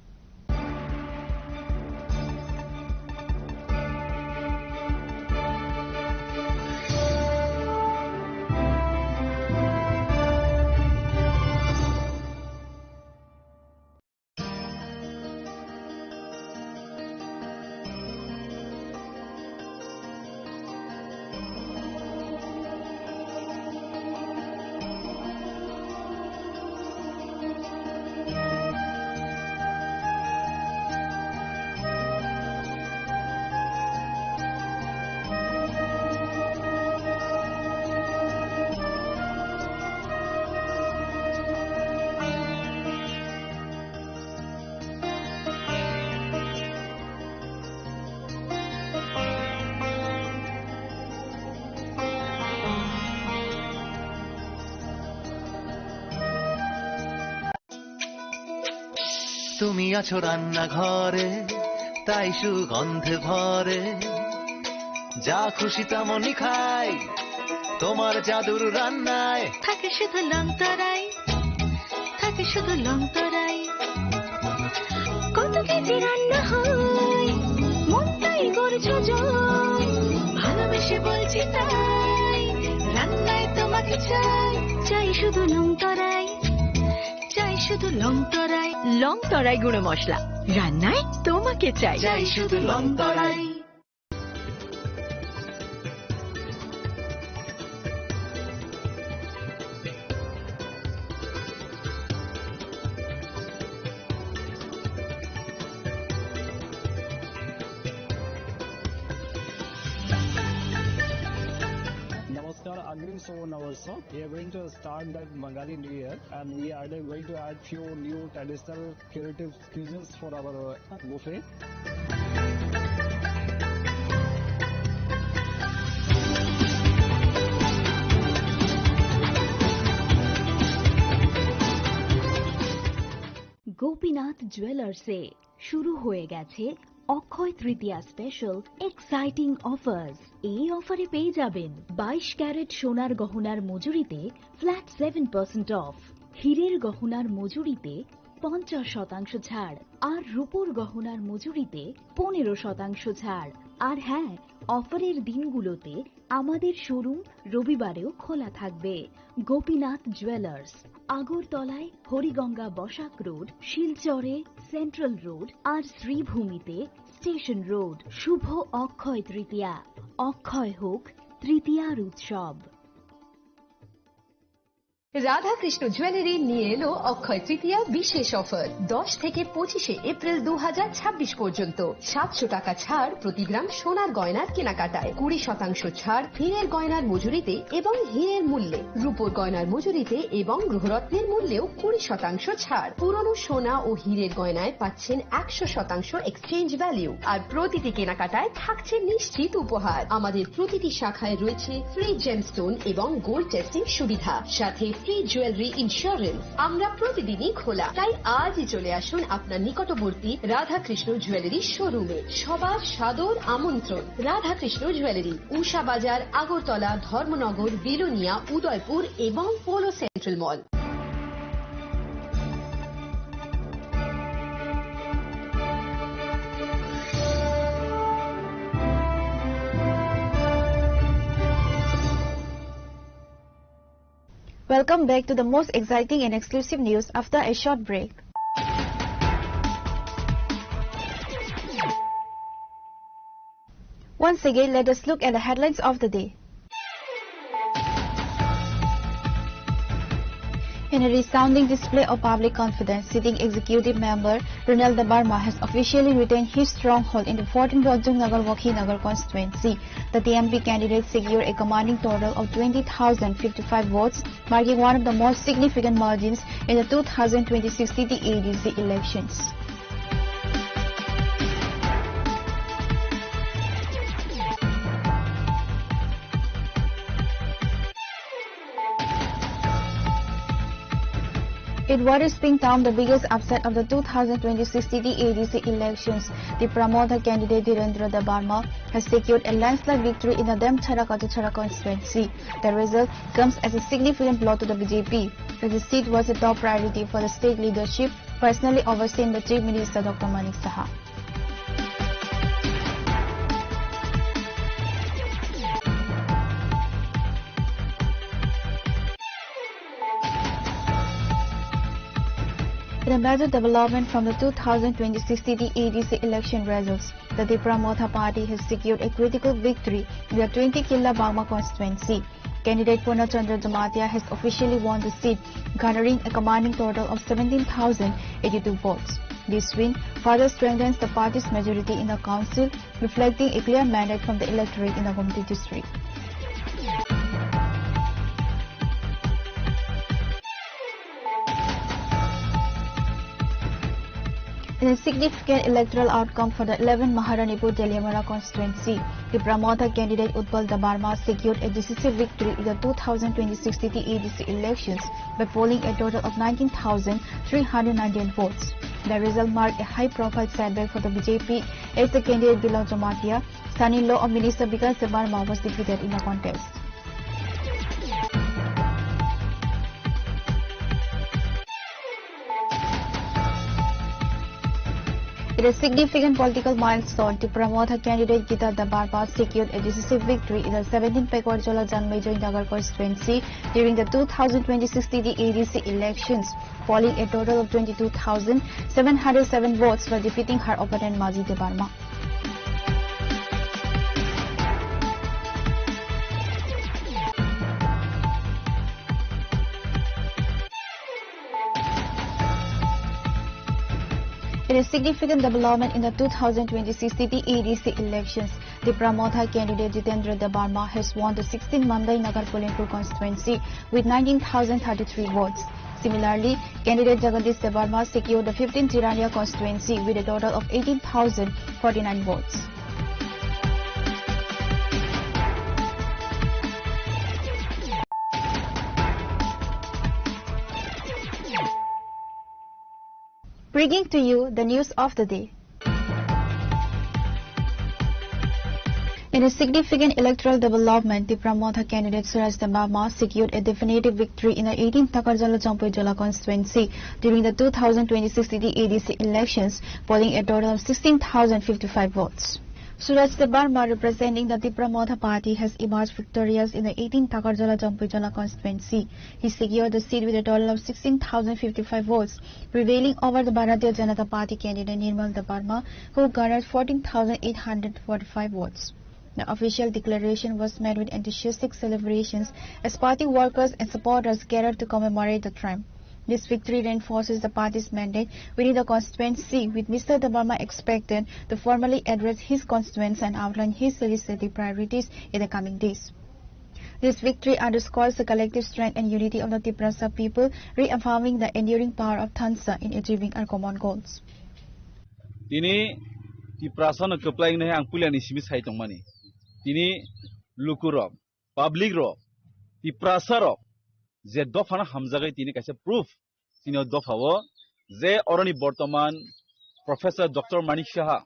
তুমি আছো রান্নাঘরে, তাই সুগন্ধে ভরে। যা খুশি তেমনই খাই, তোমার জাদুর রান্নায়। থাকে শুধু লংতরাই, থাকে শুধু লংতরাই। কত কেজি রান্না হয়, মনটাই করছো জয়। ভালোবেসে বলছি তাই, রান্নায় তোমাকে চাই। চাই শুধু লংতরাই, চাই শুধু লংতরাই। লংতরাই গুঁড়ো মশলা, রান্নায় তোমাকে চাই। চাই শুধু লংতরাই। Namaskar, Agrim Subornabors. We are going to start the Bengali New Year, and we are going to add few new traditional creative cuisines for our, uh, buffet. Gopinath জুয়েলার্সে শুরু হয়ে গেছে অক্ষয় তৃতীয়া স্পেশাল এক্সাইটিং অফার্স। এই অফারে পেয়ে যাবেন বাইশ ক্যারেট সোনার গহনার মজুরিতে ফ্ল্যাট সেভেন পার্সেন্ট অফ, হীরের গহনার মজুরিতে পঞ্চাশ শতাংশ ছাড়, আর রূপোর গহনার মজুরিতে পনেরো শতাংশ ছাড়। আর হ্যাঁ, অফারের দিনগুলোতে আমাদের শোরুম রবিবারেও খোলা থাকবে। গোপীনাথ জুয়েলার্স, আগরতলায় হরিগঙ্গা বসাক রোড, শিলচরে সেন্ট্রাল রোড, আর শ্রীভূমিতে স্টেশন রোড। শুভ অক্ষয় তৃতীয়া, অক্ষয় হোক তৃতীয়ার উৎসব। রাধাকৃষ্ণ জুয়েলারি নিয়ে এলো অক্ষয় তৃতীয়া বিশেষ অফার। দশ থেকে পঁচিশে এপ্রিল দু হাজার ছাব্বিশ পর্যন্ত সাতশো টাকা ছাড় প্রতি গ্রাম সোনার গয়নার কেনাকাটায়, কুড়ি শতাংশ ছাড় হীরের গয়নার মজুরিতে এবং হীরের মূল্যে, রূপোর গয়নার মজুরিতে এবং গ্রহরত্নের মূল্যেও কুড়ি শতাংশ ছাড়। পুরনো সোনা ও হীরের গয়নায় পাচ্ছেন একশো শতাংশ এক্সচেঞ্জ ভ্যালু, আর প্রতিটি কেনাকাটায় থাকছে নিশ্চিত উপহার। আমাদের প্রতিটি শাখায় রয়েছে ফ্রি জেমস্টোন এবং গোল্ড টেস্টিং সুবিধা, সাথে ফ্রি জুয়েলারি ইন্স্যুরেন্স। আমরা প্রতিদিনই খোলা, তাই আজই চলে আসুন আপনার নিকটবর্তী রাধাকৃষ্ণ জুয়েলারি শোরুমে। সবার সাদর আমন্ত্রণ। রাধাকৃষ্ণ জুয়েলারি, উষা বাজার, আগরতলা, ধর্মনগর, বিলোনিয়া, উদয়পুর এবং polo central mall. Welcome back to the most exciting and exclusive news after a short break. Once again, let us look at the headlines of the day. In a resounding display of public confidence, sitting executive member Ronald Debbarma has officially retained his stronghold in the fourteen Ranjannagar Vakhinagar constituency. The T M P candidate secured a commanding total of twenty thousand fifty-five votes, marking one of the most significant margins in the two thousand twenty-six city A D C elections. In what is being termed the biggest upset of the two thousand twenty-six city A D C elections, Tipra Motha candidate Dhirendra Debbarma has secured a landslide victory in the Demchara Kachachara constituency. The result comes as a significant blow to the B J P, as the seat was a top priority for the state leadership, personally overseen by Chief Minister Doctor Manik Saha. In a major development from the two thousand twenty-six city A D C election results, the Tipra Motha Party has secured a critical victory in the twenty Killa Bagma constituency. Candidate Purna Chandra Jamatia has officially won the seat, garnering a commanding total of seventeen thousand eighty-two votes. This win further strengthens the party's majority in the council, reflecting a clear mandate from the electorate in the Gomti district. In a significant electoral outcome for the eleven Maharanipur Teliamura constituency, Tipra Motha candidate Utpal Debbarma secured a decisive victory in the two thousand twenty-six city A D C elections by polling a total of nineteen thousand three hundred ninety-eight votes. The result marked a high-profile setback for the B J P, as the candidate Bilang Jamatia, son-in-law of Minister Bikas Debbarma, was defeated in the contest. In a significant political milestone, Tipra Motha candidate Gita Debbarma secured a decisive victory in the seventeen Pekwar Jola Janmejoi Nagar constituency during the two thousand twenty-six city A D C elections, polling a total of twenty-two thousand seven hundred seven votes while defeating her opponent Maji Debbarma. In a significant development in the two thousand twenty-six city A D C elections, Tipra Motha candidate Jitendra Debbarma has won the sixteen Mamdai Nagar Polimpur constituency with nineteen thousand thirty-three votes. Similarly, candidate Jagadish Debbarma secured the fifteen Jirania constituency with a total of eighteen thousand forty-nine votes. Bringing to you the news of the day. In a significant electoral development, Tipra Motha candidate Suraj Debbarma secured a definitive victory in the eighteenth Takarjala Jampui Jola constituency during the two thousand twenty-six city A D C elections, polling a total of sixteen thousand fifty-five votes. Suraj Debbarma, representing the Tipra Motha Party, has emerged victorious in the eighteenth Takarjala Jampui Jola constituency. He secured the seat with a total of sixteen thousand fifty-five votes, prevailing over the Bharatiya Janata Party candidate Nirmal Debbarma, who garnered fourteen thousand eight hundred forty-five votes. The official declaration was met with enthusiastic celebrations as party workers and supporters gathered to commemorate the triumph. This victory reinforces the party's mandate within the constituency, with Mister Debbarma expected to formally address his constituents and outline his legislative priorities in the coming days. This victory underscores the collective strength and unity of the Tiprasa people, reaffirming the enduring power of Thansa in achieving our common goals. Tini Tiprasa no kwplai wngnai ang puila ni simi sai tongmani. Tini lukurok, public rok, Tiprasa rok je dophano hamjagwi tini kaisa proof tini o dophao je oroni bortoman Professor Doctor Manik Saha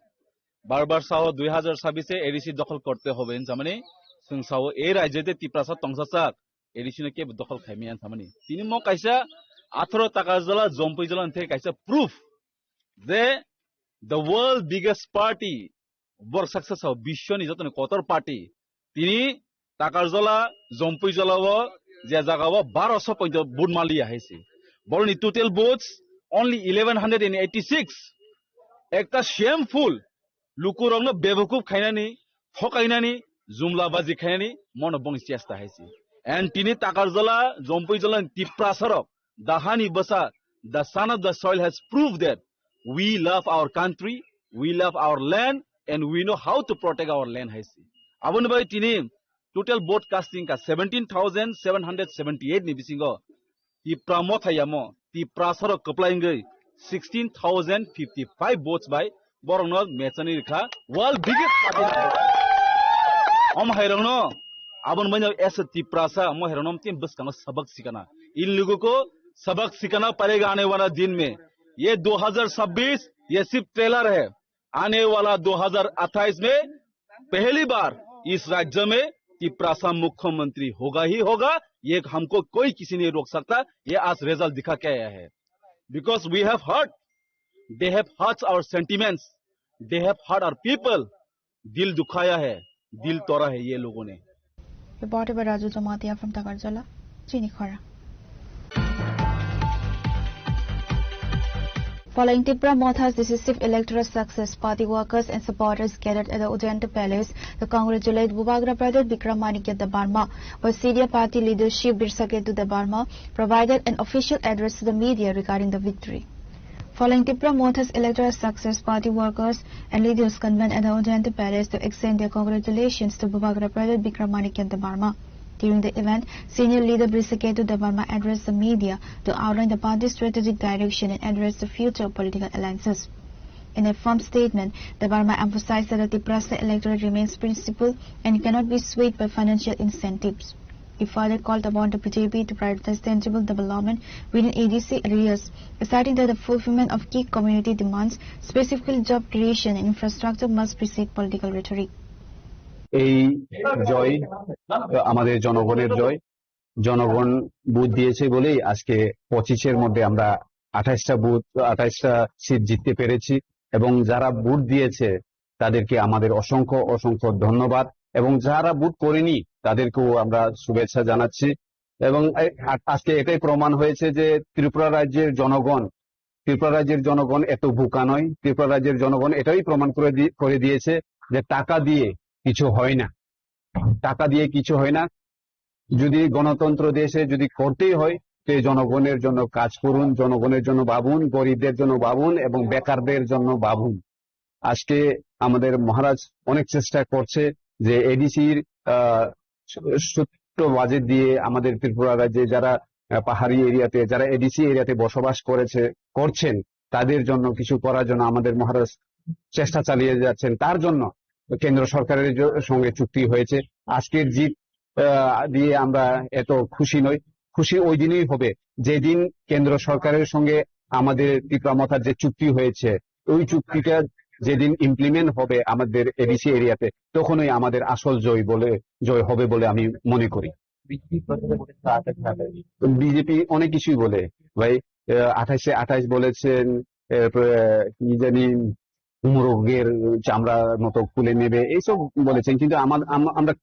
bar bar sao dui hazar sabis e A D C dokhol korte hobe hinsamani, chwng sao ei rajyo de Tiprasa tongsachak A D C no kebo dokhol khaimaya hinsamani. Tini mo kaisa atharo Takarjala, Jompui jala theke kaisa proof je the world biggest party, borok saksa sao biswoni jotoni kotor party. Tini Takarjala, Jompui jala o je jaga o baroso point vote maliya hai se. Boroni total votes only eleven hundred and eighty six. Ekta shameful, lukurokno bebukuf khainani, thokainani, jumlabaji khainani, mono bongni chesta hai se. And tini Takarjala, Jompui jala ni Tiprasarok, the hani bwsa, the son of the soil has proved that we love our country, we love our land, and we know how to protect our land hai se. Aboni bai tini total vote casting ka seventeen thousand seven hundred seventy eight ni bisingo Tipra mothayamo, Tiprasarok kwplai wngwi sixteen thousand fifty five votes bai borokno mechani rikha world biggest party. Om hairokno aboni bai as a Tiprasa, mo hairokno tin bwskango sabak sikana. In logo ko sabak sikana padega aane wala din mein. Ye dui hazar sabis ye sirf trailer hai. आने वाला दो हज़ार अट्ठाईस में पहली बार इस राज्य में तिपरासा मुख्यमंत्री होगा ही होगा, ये हमको कोई किसी नहीं रोक सकता। ये आज रिजल्ट दिखा के आया है, because we have heard, they have hurt our sentiments, they have hurt our people, दिल दुखाया है, दिल तोड़ा है ये लोगों ने। Reported by Raju Jamatia from Takarjala, Chini Khorang. Following Tipra Motha's decisive electoral success, party workers and supporters gathered at the Ujjayanta Palace to congratulate Bubagra brother Bikram Manikya Debbarma, while senior party leadership Birsaketu Debbarma provided an official address to the media regarding the victory. Following Tipra Motha's electoral success, party workers and leaders convened at the Ujjayanta Palace to extend their congratulations to Bubagra brother Bikram Manikya Debbarma. During the event, senior leader Briseketu Debbarma addressed the media to outline the party's strategic direction and address the future of political alliances. In a firm statement, Debbarma emphasized that the Tiprasa electorate remains principled and cannot be swayed by financial incentives. He further called upon the B J P to prioritize tangible development within A D C areas, asserting that the fulfillment of key community demands, specifically job creation and infrastructure, must precede political rhetoric. এই জয় আমাদের জনগণের জয়। জনগণ ভোট দিয়েছে বলেই আজকে পঁচিশের মধ্যে আমরা আঠাশটা বুথ, আঠাশটা সিট জিততে পেরেছি। এবং যারা ভোট দিয়েছে তাদেরকে আমাদের অসংখ্য অসংখ্য ধন্যবাদ। এবং যারা ভোট করেনি তাদেরকেও আমরা শুভেচ্ছা জানাচ্ছি। এবং এই আ- আজকে এটাই প্রমাণ হয়েছে যে ত্রিপুরা রাজ্যের জনগণ, ত্রিপুরা রাজ্যের জনগণ এত বোকা নয়। ত্রিপুরা রাজ্যের জনগণ এটাই প্রমাণ করে দি- করে দিয়েছে যে টাকা দিয়ে কিছু হয় না, টাকা দিয়ে কিছু হয় না। যদি গণতন্ত্র দেশে যদি করতেই হয়, তো এই জনগণের জন্য কাজ করুন, জনগণের জন্য ভাবুন, গরিবদের জন্য ভাবুন এবং বেকারদের জন্য ভাবুন। আজকে আমাদের মহারাজ অনেক চেষ্টা করছে যে এডিসির সূত্র বাজেট দিয়ে আমাদের ত্রিপুরা রাজ্যে যারা আহ, পাহাড়ি এরিয়াতে, যারা এডিসি এরিয়াতে বসবাস করেছে, করছেন, তাদের জন্য কিছু করার জন্য আমাদের মহারাজ চেষ্টা চালিয়ে যাচ্ছেন। তার জন্য কেন্দ্র সরকারের জ- সঙ্গে চুক্তি হয়েছে। আজকের জিত আহ, দিয়ে আমরা এত খুশি নই। খুশি ওই দিনই হবে, যেদিন কেন্দ্র সরকারের সঙ্গে আমাদের তিপ্রা মথার যে চুক্তি হয়েছে, ওই চুক্তিটা যেদিন ইমপ্লিমেন্ট হবে আমাদের এডিসি এরিয়াতে, তখনই আমাদের আসল জয় বলে, জয় হবে বলে আমি মনে করি। বিজেপি অনেক কিছুই বলে ভাই। আহ, আঠাশে আঠাশ বলেছেন, এরপরে কি জানি মুরগের চামড়ার মতো খুলে নেবে, এইসব বলেছেন। কিন্তু আমার আম- আমরা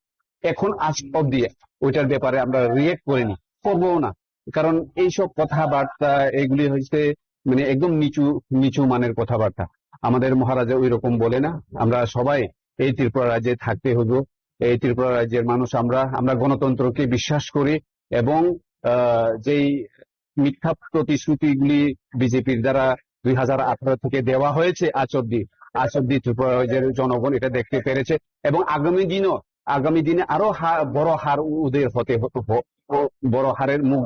এখন আজ অব্দি ওইটার ব্যাপারে আমরা রিয়েক্ট করিনি, করবও না। কারণ এইসব কথাবার্তা এগুলি হচ্ছে মানে একদম নিচু নিচু মানের কথাবার্তা। আমাদের মহারাজা ওই রকম বলে না। আমরা সবাই এই ত্রিপুরা রাজ্যে থাকতে হইব, এই ত্রিপুরা রাজ্যের মানুষ আমরা, আমরা গণতন্ত্রকে বিশ্বাস করি এবং, আহ, যেই মিথ্যা প্রতিশ্রুতিগুলি বিজেপির দ্বারা দুই হাজার আঠারো থেকে দেওয়া হয়েছে আজ অব্দি, আজ অব্দি ত্রিপুরা রাজ্যের জনগণ এটা দেখতে পেরেছে এবং আগামী দিনও, আগামী দিনে আরো হা-, বড় হার উদয় হতে হ-, হ-, ও বড় হারের মুখ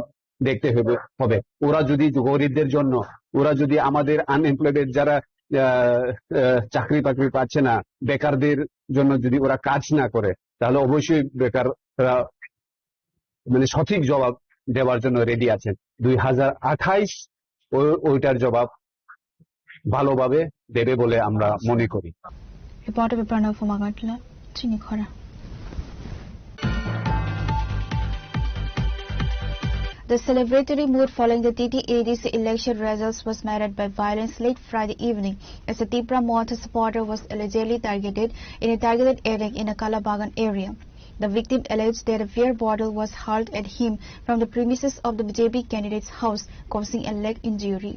দেখতে হবে, হবে। ওরা যদি গরিবদের জন্য, ওরা যদি আমাদের আনএমপ্লয়েড যারা, আহ, আহ, চাকরি বাকরি পাচ্ছে না, বেকারদের জন্য যদি ওরা কাজ না করে, তাহলে অবশ্যই বেকাররা মানে সঠিক জবাব দেওয়ার জন্য রেডি আছেন। দুই হাজার আঠাইশ ও-, ওইটার জবাব ভালোভাবে দেবে বলে আমরা মনে করি। Reporter Pranav from Agartala, Chini Khora. The celebratory mood following the T T A D C election results was marred by violence late Friday evening as a Tipra Motha supporter was allegedly targeted in a targeted attack in a Kalabagan area. The victim alleged that a beer bottle was hurled at him from the premises of the B J P candidate's house, causing a leg injury.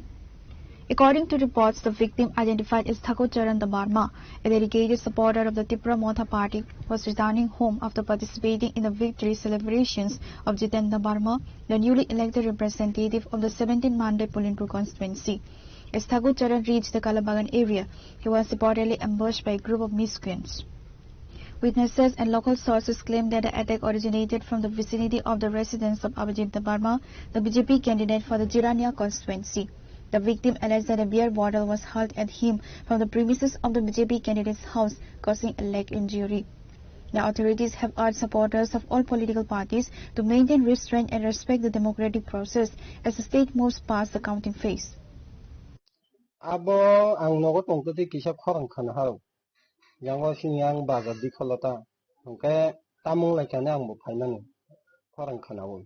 According to reports, the victim, identified as Thakur Charan Debbarma, a dedicated supporter of the Tipra Motha Party, was returning home after participating in the victory celebrations of Jiten Debbarma, the newly elected representative of the seventeenth Mandai Polling Booth constituency. As Thakur Charan reached the Kalabagan area, he was reportedly ambushed by a group of miscreants. Witnesses and local sources claim that the attack originated from the vicinity of the residence of Abhijit Debbarma, the B J P candidate for the Jirania constituency. The victim alleged that a beer bottle was hurled at him from the premises of the B J P candidate's house, causing a leg injury. The authorities have urged supporters of all political parties to maintain restraint and respect the democratic process as the state moves past the counting phase. Abo ang nogo tongtwtwi kisa khorang khana hao. Yango sini ang bazar dikholo ta. Hwnkhe tamung lai kani ang bo phaimani khorang khana o.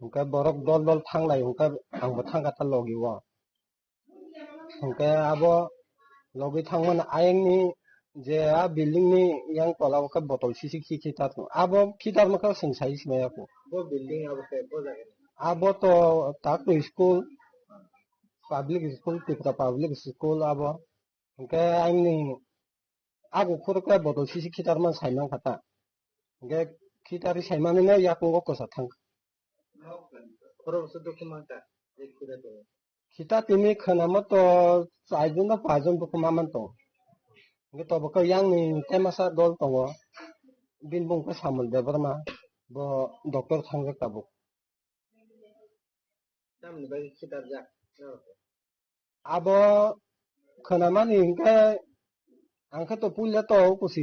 Hwnkhe borok dol dol thanglai hwnkhe ang bo thangkha ta logi o. Hwnkhe abo logi thangmani ayang ni je a building ni yang tola o khe botol sisi khichi tar abo khitar mokhe chwng sai sima ya kho. Bo building abo khe bo jaga ni? Abo to tak to school, public school, Tripura public school abo. Hwnkhe ayang ni ago khoro khe botol sisi khitar man sai man kha ta. Hwnkhe khitar sai mani no yakung o kwsa thang. Khoro bwswk dukhu man kha, je khitar tini. Khita tini khwnama to chaijon ba pajon bo kwma man tongo. Hwnkhe tobo khe yang ni taimasa dol tongo. Bini bung khe Samul Debbarma, bo doctor thangjak tabuk. Tamni bagwi khitarjak? Abo khwnamani hwnkhe ang khe to puila to kusi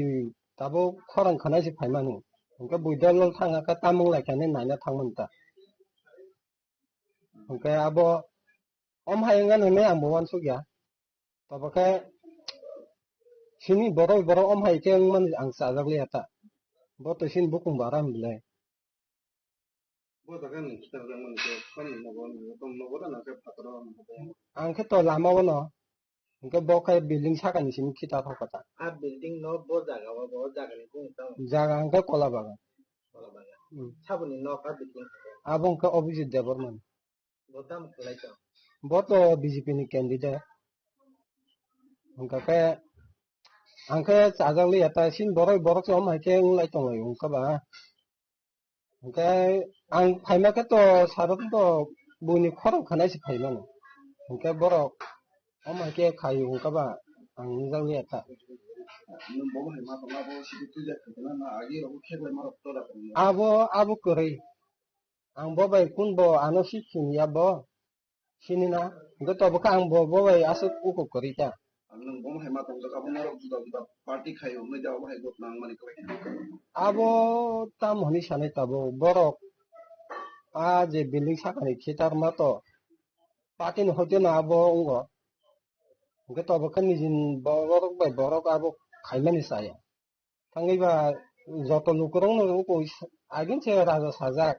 tabuk khorang khwnai se phaimani. Hwnkhe bui dol dol thang khe tamung lai khe naina thangmani ta. Hwnkhe abo om hai wngya hinwi ang bo uansukya. Tobo khe sini borok borok om hai khe wngmani ang chajak liya ta. Bo to sini bukung bara hwn belai. Bo jaga ni khitar jak mani khe, tamni nogo ni, nogo na khe phataro ni. Ang khe to lama o no. Hwnkhe bo khe building saka ni simi khitar hokha ta. A building no bo jaga o, bo jaga ni bung tamo? Jaga hwnkhe Kola Bagan. Kola Bagan. Hmm. Saboni nok a building? Abo hwnkhe Abhijit Debbarma ni. Bo tamo khlai tong? Bo to B J P ni candidate. Hwnkha khe ang khe chajak liya ta, sini borok borok se om hai khe wng lai tong lai hwnkha ba. Hwnkhe ang phaima khe to saro to buini khorang khanai se phaimani. Hwnkhe borok omo hai khe khai hwnkha ba ang nukjak liya ta. Abo, abo kwrwi. Ang bo bai kun bo ano si chini ya bo. Sini na, hwnkhe tobo khe ang bo, bo bai aswk uko kwrwi ta. Ang nwng bono hai ma tongjak, abo norok juda juda party khai hwnwi da, obo hai gotna wng mani kwlai. Abo tam hwnwi sanai tabuk, borok a je building sakani khitar ma to party ni hoite no abo wngo. Hwnkhe tobo khe nijin borok bai borok abo khaimani chaya. Thangwi ba joto lukurok no uko agin se raja sajak.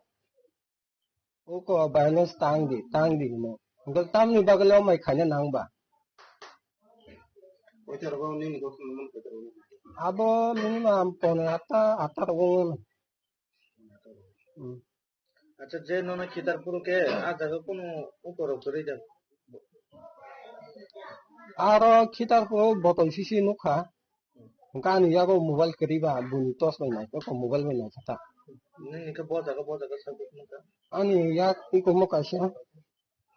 Uko violence tang di, tang di hino. Hwnkhe tamni bagwi le omai khaina nang ba? Koita rogo nini gokno man koita rogo? Abo minimum pone atta, atta rogo wngmano. Hmm. Acha, je nono khitar phuru khe a jaga kunu ukorok kwrwi da? Aro khitar phuru botol sisi nukha. Hwnkhe ani yago mobile kwrwi ba, buni torch bai nai, eko mobile bai nai kha ta. Nini khe bo jaga, bo jaga sabi nukha. Ani yak iko mo kaisa,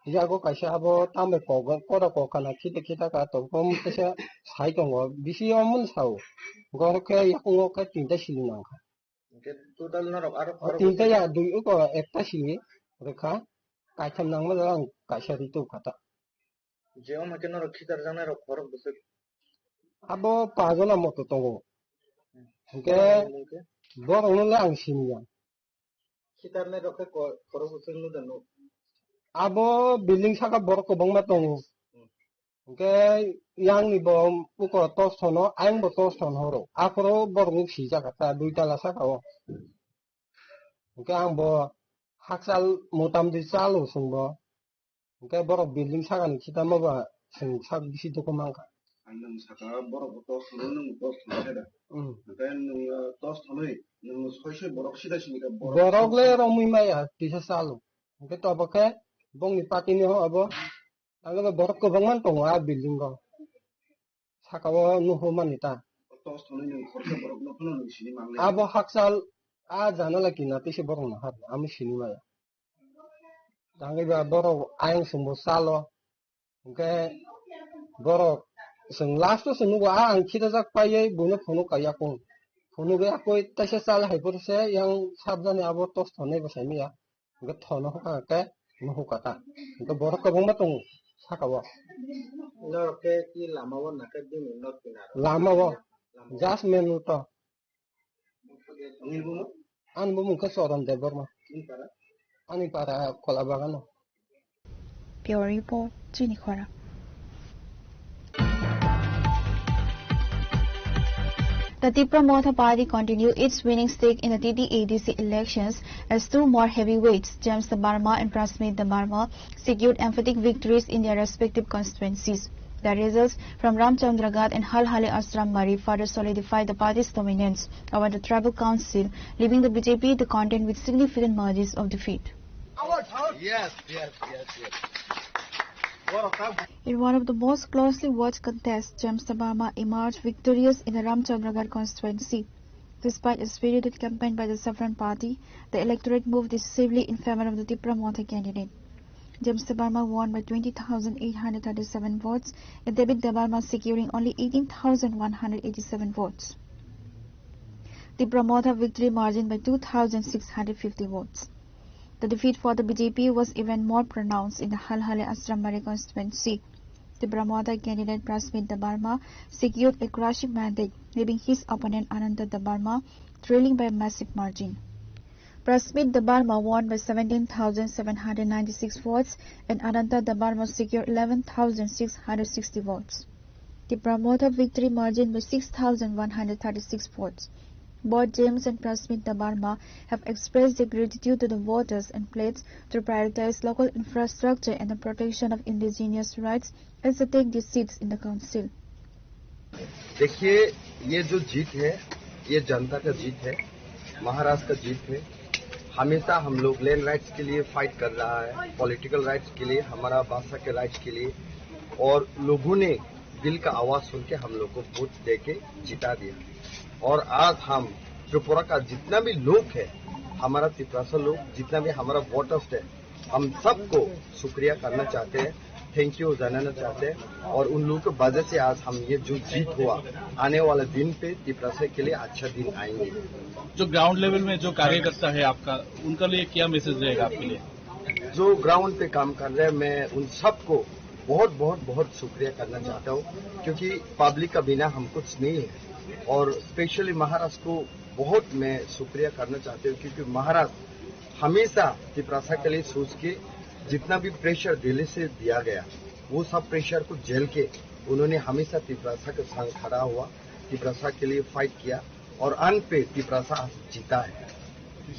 yago kaisa abo tambai kok, koda kok kana khita khita ka to, kom kaisa sai tongo, bisi omun sao. Gor khe yakungo khe tinta sili nang kha. Hwnkhe total norok aro O khorok tinta bwswk ya dui iko ekta sili rwkha, kaitham nangma jaga ang kaisa ri tu kha ta. Je omo khe norok khitar janai rok khorok bwswk. Abo pajona moto tongo. Hwnkhe Hwnkhe? Borokno le ang siniya. Khitarnai rok khe ko-, khorok bwswk nukjano. Abo building saka borok kwbangma tongo. Hmm. Hwnkhe yangni bo uko tos thono, ayang bo tos thon horo. Aphoro borok nuk sijak ta dui tala saka o. Hwnkhe ang bo hakchal motamdi chalo chwng bo. Hwnkhe borok building sakani khitamo ba chwng sak bisi dukhu mankha. Ang nwng saka borok bo tos thwno, nwng tos thwno khe da. Hmm. Hwnkhe nwng, uh, tos thwnwi nwng soi soi borok sida sini khe borok Borok le romwi maya tisa chalo. Hwnkhe tobo khe bongni party ni ho abo. Ang le borok kwbangma tongo a building o. Saka o nuhu mani ta. Tos thwnwi nwng khoroksa borok no phano nwng sini manglai. Abo hakchal a janala kina tisa borok no hap. Ami sini maya. Tangwi ba borok ayang sumbo salo. Hwnkhe borok chwng last o chwng nugo, a ang khitajak paiwi buino phunuk ka yakung. Phunugwi akoi taisa chal hai phuru se yang sabjani abo tos thonai bwsai maya. Hwnkhe thono hwkha khe nuhukha ta. Hwnkhe borok kwbangma tongo saka o. Norok khe ki lama o nakhe bini nok kinaro? Lama o. Lama o. Just main road o. Ani bumung? Ani bumung khe Choron Debbarma. Ani para? Ani para Kola Bagano. Bureau Report, Chini Khora. The Tipra Motha Party continued its winning streak in the T T A D C elections as two more heavyweights, James Debbarma and Prasmit Debbarma, secured emphatic victories in their respective constituencies. The results from Ramchandragarh and Halhale Asramari further solidified the party's dominance over the tribal council, leaving the B J P to contend with significant margins of defeat. Yes, yes, yes, yes. In one of the most closely watched contests, James Debbarma emerged victorious in the Ramchandragarh constituency. Despite a spirited campaign by the Saffron Party, the electorate moved decisively in favor of the Tipra Motha candidate. James Debbarma won by twenty thousand eight hundred thirty-seven votes, and David Debbarma securing only eighteen thousand one hundred eighty-seven votes. Tipra Motha victory margin by two thousand six hundred fifty votes. The defeat for the B J P was even more pronounced in the Halhale Asramari constituency. Tipra Motha candidate Prasmit Debbarma secured a crushing mandate, leaving his opponent Ananta Debbarma trailing by a massive margin. Prasmit Debbarma won by seventeen thousand seven hundred ninety-six votes and Ananta Debbarma secured eleven thousand six hundred sixty votes. Tipra Motha victory margin by six thousand one hundred thirty-six votes. Both James and Prasmit Debbarma have expressed their gratitude to the voters and pledged to prioritize local infrastructure and the protection of indigenous rights as they take their seats in the council. देखिए, ये जो जीत है, ये जनता का जीत है, महाराष्ट्र का जीत है। हमेशा हम लोग लैंड राइट्स के लिए फाइट कर रहा है, पॉलिटिकल राइट्स के लिए, हमारा भाषा के राइट्स के लिए, और लोगों ने दिल का आवाज सुन के हम लोग को वोट दे के जिता दिया। और आज हम त्रिपुरा का जितना भी लोग है, हमारा तिपरासा लोग, जितना भी हमारा वोटर्स है, हम सबको शुक्रिया करना चाहते हैं, थैंक यू जानाना चाहते हैं। और उन लोगों की वजह से आज हम ये जो जीत हुआ, आने वाला दिन पे तिपरासा के लिए अच्छा दिन आएंगे। जो ग्राउंड लेवल में जो कार्यकर्ता है आपका, उनका लिए क्या मैसेज रहेगा आपके लिए? जो ग्राउंड पे काम कर रहे हैं, मैं उन सबको बहुत, बहुत, बहुत शुक्रिया करना चाहता हूँ, क्योंकि पब्लिक का बिना हम कुछ नहीं है। और स्पेशली महाराष्ट्र को बहुत मैं शुक्रिया करना चाहता हूँ, क्योंकि महाराष्ट्र हमेशा तिपरासा के लिए सोच के जितना भी प्रेशर दिल्ली से दिया गया, वो सब प्रेशर को झेल के उन्होंने हमेशा तिपरासा के संग खड़ा हुआ, तिपरासा के लिए फाइट किया और अंत पे तिपरासा आज जीता है।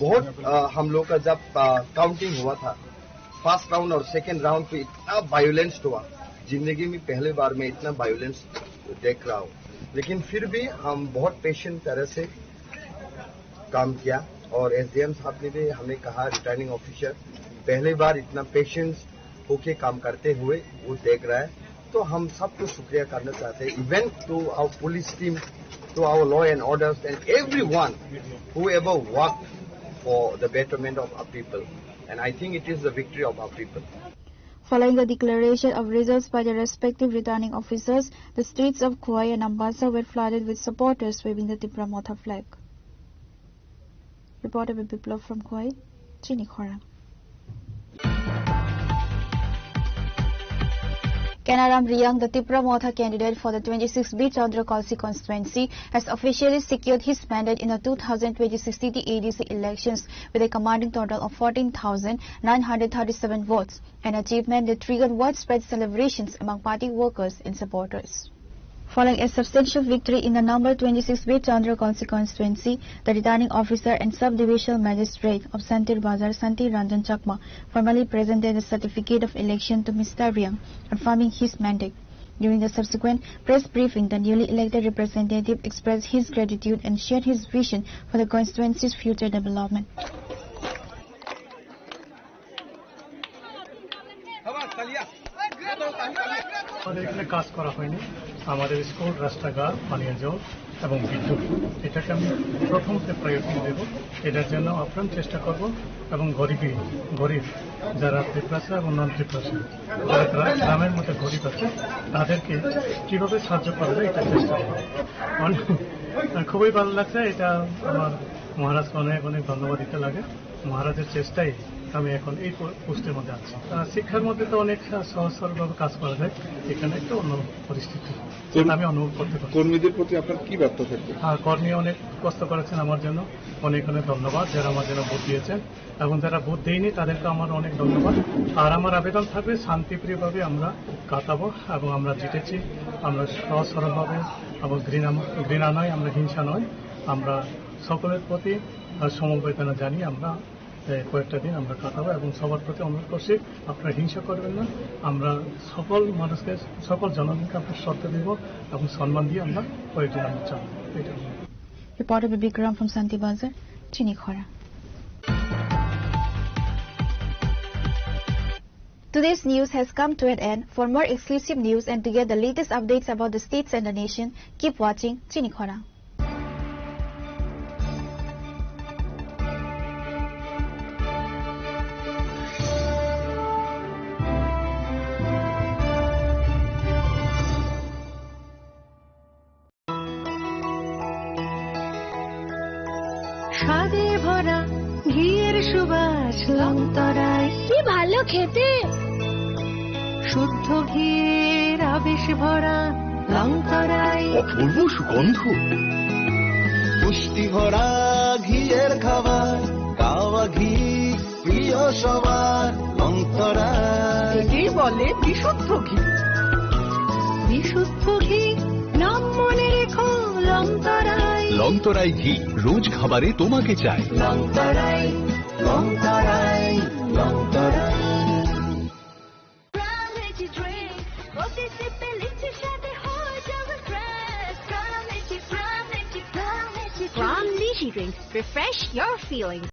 बहुत, अ, हम लोग का जब, अ, काउंटिंग हुआ था, फर्स्ट राउंड और सेकंड राउंड पे इतना वायलेंस हुआ, जिंदगी में पहली बार मैं इतना वायलेंस देख रहा हूँ। लेकिन फिर भी हम बहुत पेशेंट तरह से काम किया और एसडीएम साहब ने भी हमें कहा, रिटर्निंग ऑफिसर पहली बार इतना पेशेंस होके काम करते हुए वो देख रहा है, तो हम सबको शुक्रिया करना चाहते हैं। इवन तो our police team to our law and orders and everyone who ever worked for the betterment of our people. And I think it is the victory of our people. Following the declaration of results by the respective returning officers, the streets of Khowai and Ambassa were flooded with supporters waving the Tipra Motha flag. Reporter Biplab from Khowai, Chini Khorang. Kanaram Reang, the Tipra Motha candidate for the twenty-six B Chandrakon constituency, has officially secured his mandate in the two thousand twenty-six T T A D C elections with a commanding total of fourteen thousand nine hundred thirty-seven votes, an achievement that triggered widespread celebrations among party workers and supporters. Following a substantial victory in the number twenty-six B Chandrakon constituency, the returning officer and sub-divisional magistrate of Santir Bazar, Santi Ranjan Chakma, formally presented the certificate of election to Mister Reang, confirming his mandate. During the subsequent press briefing, the newly elected representative expressed his gratitude and shared his vision for the constituency's future development. আমাদের এখানে কাজ করা হয়নি। আমাদের স্কুল, রাস্তাঘাট, পানীয় জল এবং বিদ্যুৎ, এটাকে আমি প্রথমতে প্রায়োরিটি দেব। এটার জন্য আপ্রাণ চেষ্টা করব এবং গরিবী, গরিব যারা তিপ্রাসা এবং নন তিপ্রাসা, যারা গ্রা-, গ্রামের মধ্যে গরিব আছে, তাদেরকে কিভাবে সাহায্য করা যায়, এটা চেষ্টা করব। অনেক, খুবই ভালো লাগছে। এটা আমার মহারাজকে অনেক অনেক ধন্যবাদ দিতে লাগে। মহারাজের চেষ্টায় আমি এখন এই পো-, পোস্টের মধ্যে আছি। আহ, শিক্ষার মধ্যে তো অনেক সহজ সরলভাবে কাজ করা যায়, এখানে একটু অন্য পরিস্থিতি, যেটা আমি অনুভব করতে পারছি। কর্মীদের প্রতি আপনার কি বার্তা থাকবে? হ্যাঁ, কর্মী অনেক কষ্ট করেছেন আমার জন্য, অনেক অনেক ধন্যবাদ যারা আমার জন্য ভোট দিয়েছেন, এবং যারা ভোট দেয়নি তাদেরকে আমার অনেক ধন্যবাদ। আর আমার আবেদন থাকবে, শান্তিপ্রিয়ভাবে আমরা কাটাবো এবং আমরা জিতেছি, আমরা সহজ সরলভাবে এবং ঘৃণা, ঘৃণা নয়, আমরা হিংসা নয়, আমরা সকলের প্রতি, আহ, সমবেদনা জানিয়ে আমরা, আহ, কয়েকটা দিন আমরা কাটাবো এবং সবার প্রতি অনুরোধ করছি, আপনারা হিংসা করবেন না। আমরা সকল মানুষকে, সকল জনগণকে আমরা শ্রদ্ধা দিব এবং সম্মান দিয়ে আমরা কয়েকদিন আমরা চালাবো। এটা আমার। Reporter Bibikram from Santi Bazar, Chini Khorang. Today's news has come to an end. For more exclusive news and to get the latest updates about the states and the nation, keep watching Chini Khorang. স্বাদে ভরা ঘিয়ের সুবাস লংতরাই। কি ভালো খেতে! শুদ্ধ ঘিয়ের আবেশ ভরা লংতরাই। অপূর্ব সুগন্ধ। পুষ্টি ভরা ঘিয়ের খাবার, গাওয়া ঘি প্রিয় সবার লংতরাই। একেই বলে বিশুদ্ধ ঘি। বিশুদ্ধ ঘি, নাম মনে রেখো লংতরাই। লংতরাই ঘি, রোজ খাবারে তোমাকে চাই। লংতরাই, লংতরাই, লংতরাই। Crown Energy Drink, প্রতি সিপে লিচি স্বাদে হয়ে যাবে fresh। Crown Energy, Crown Energy, Crown Energy Drink। Crown Energy Drink, refresh your feelings.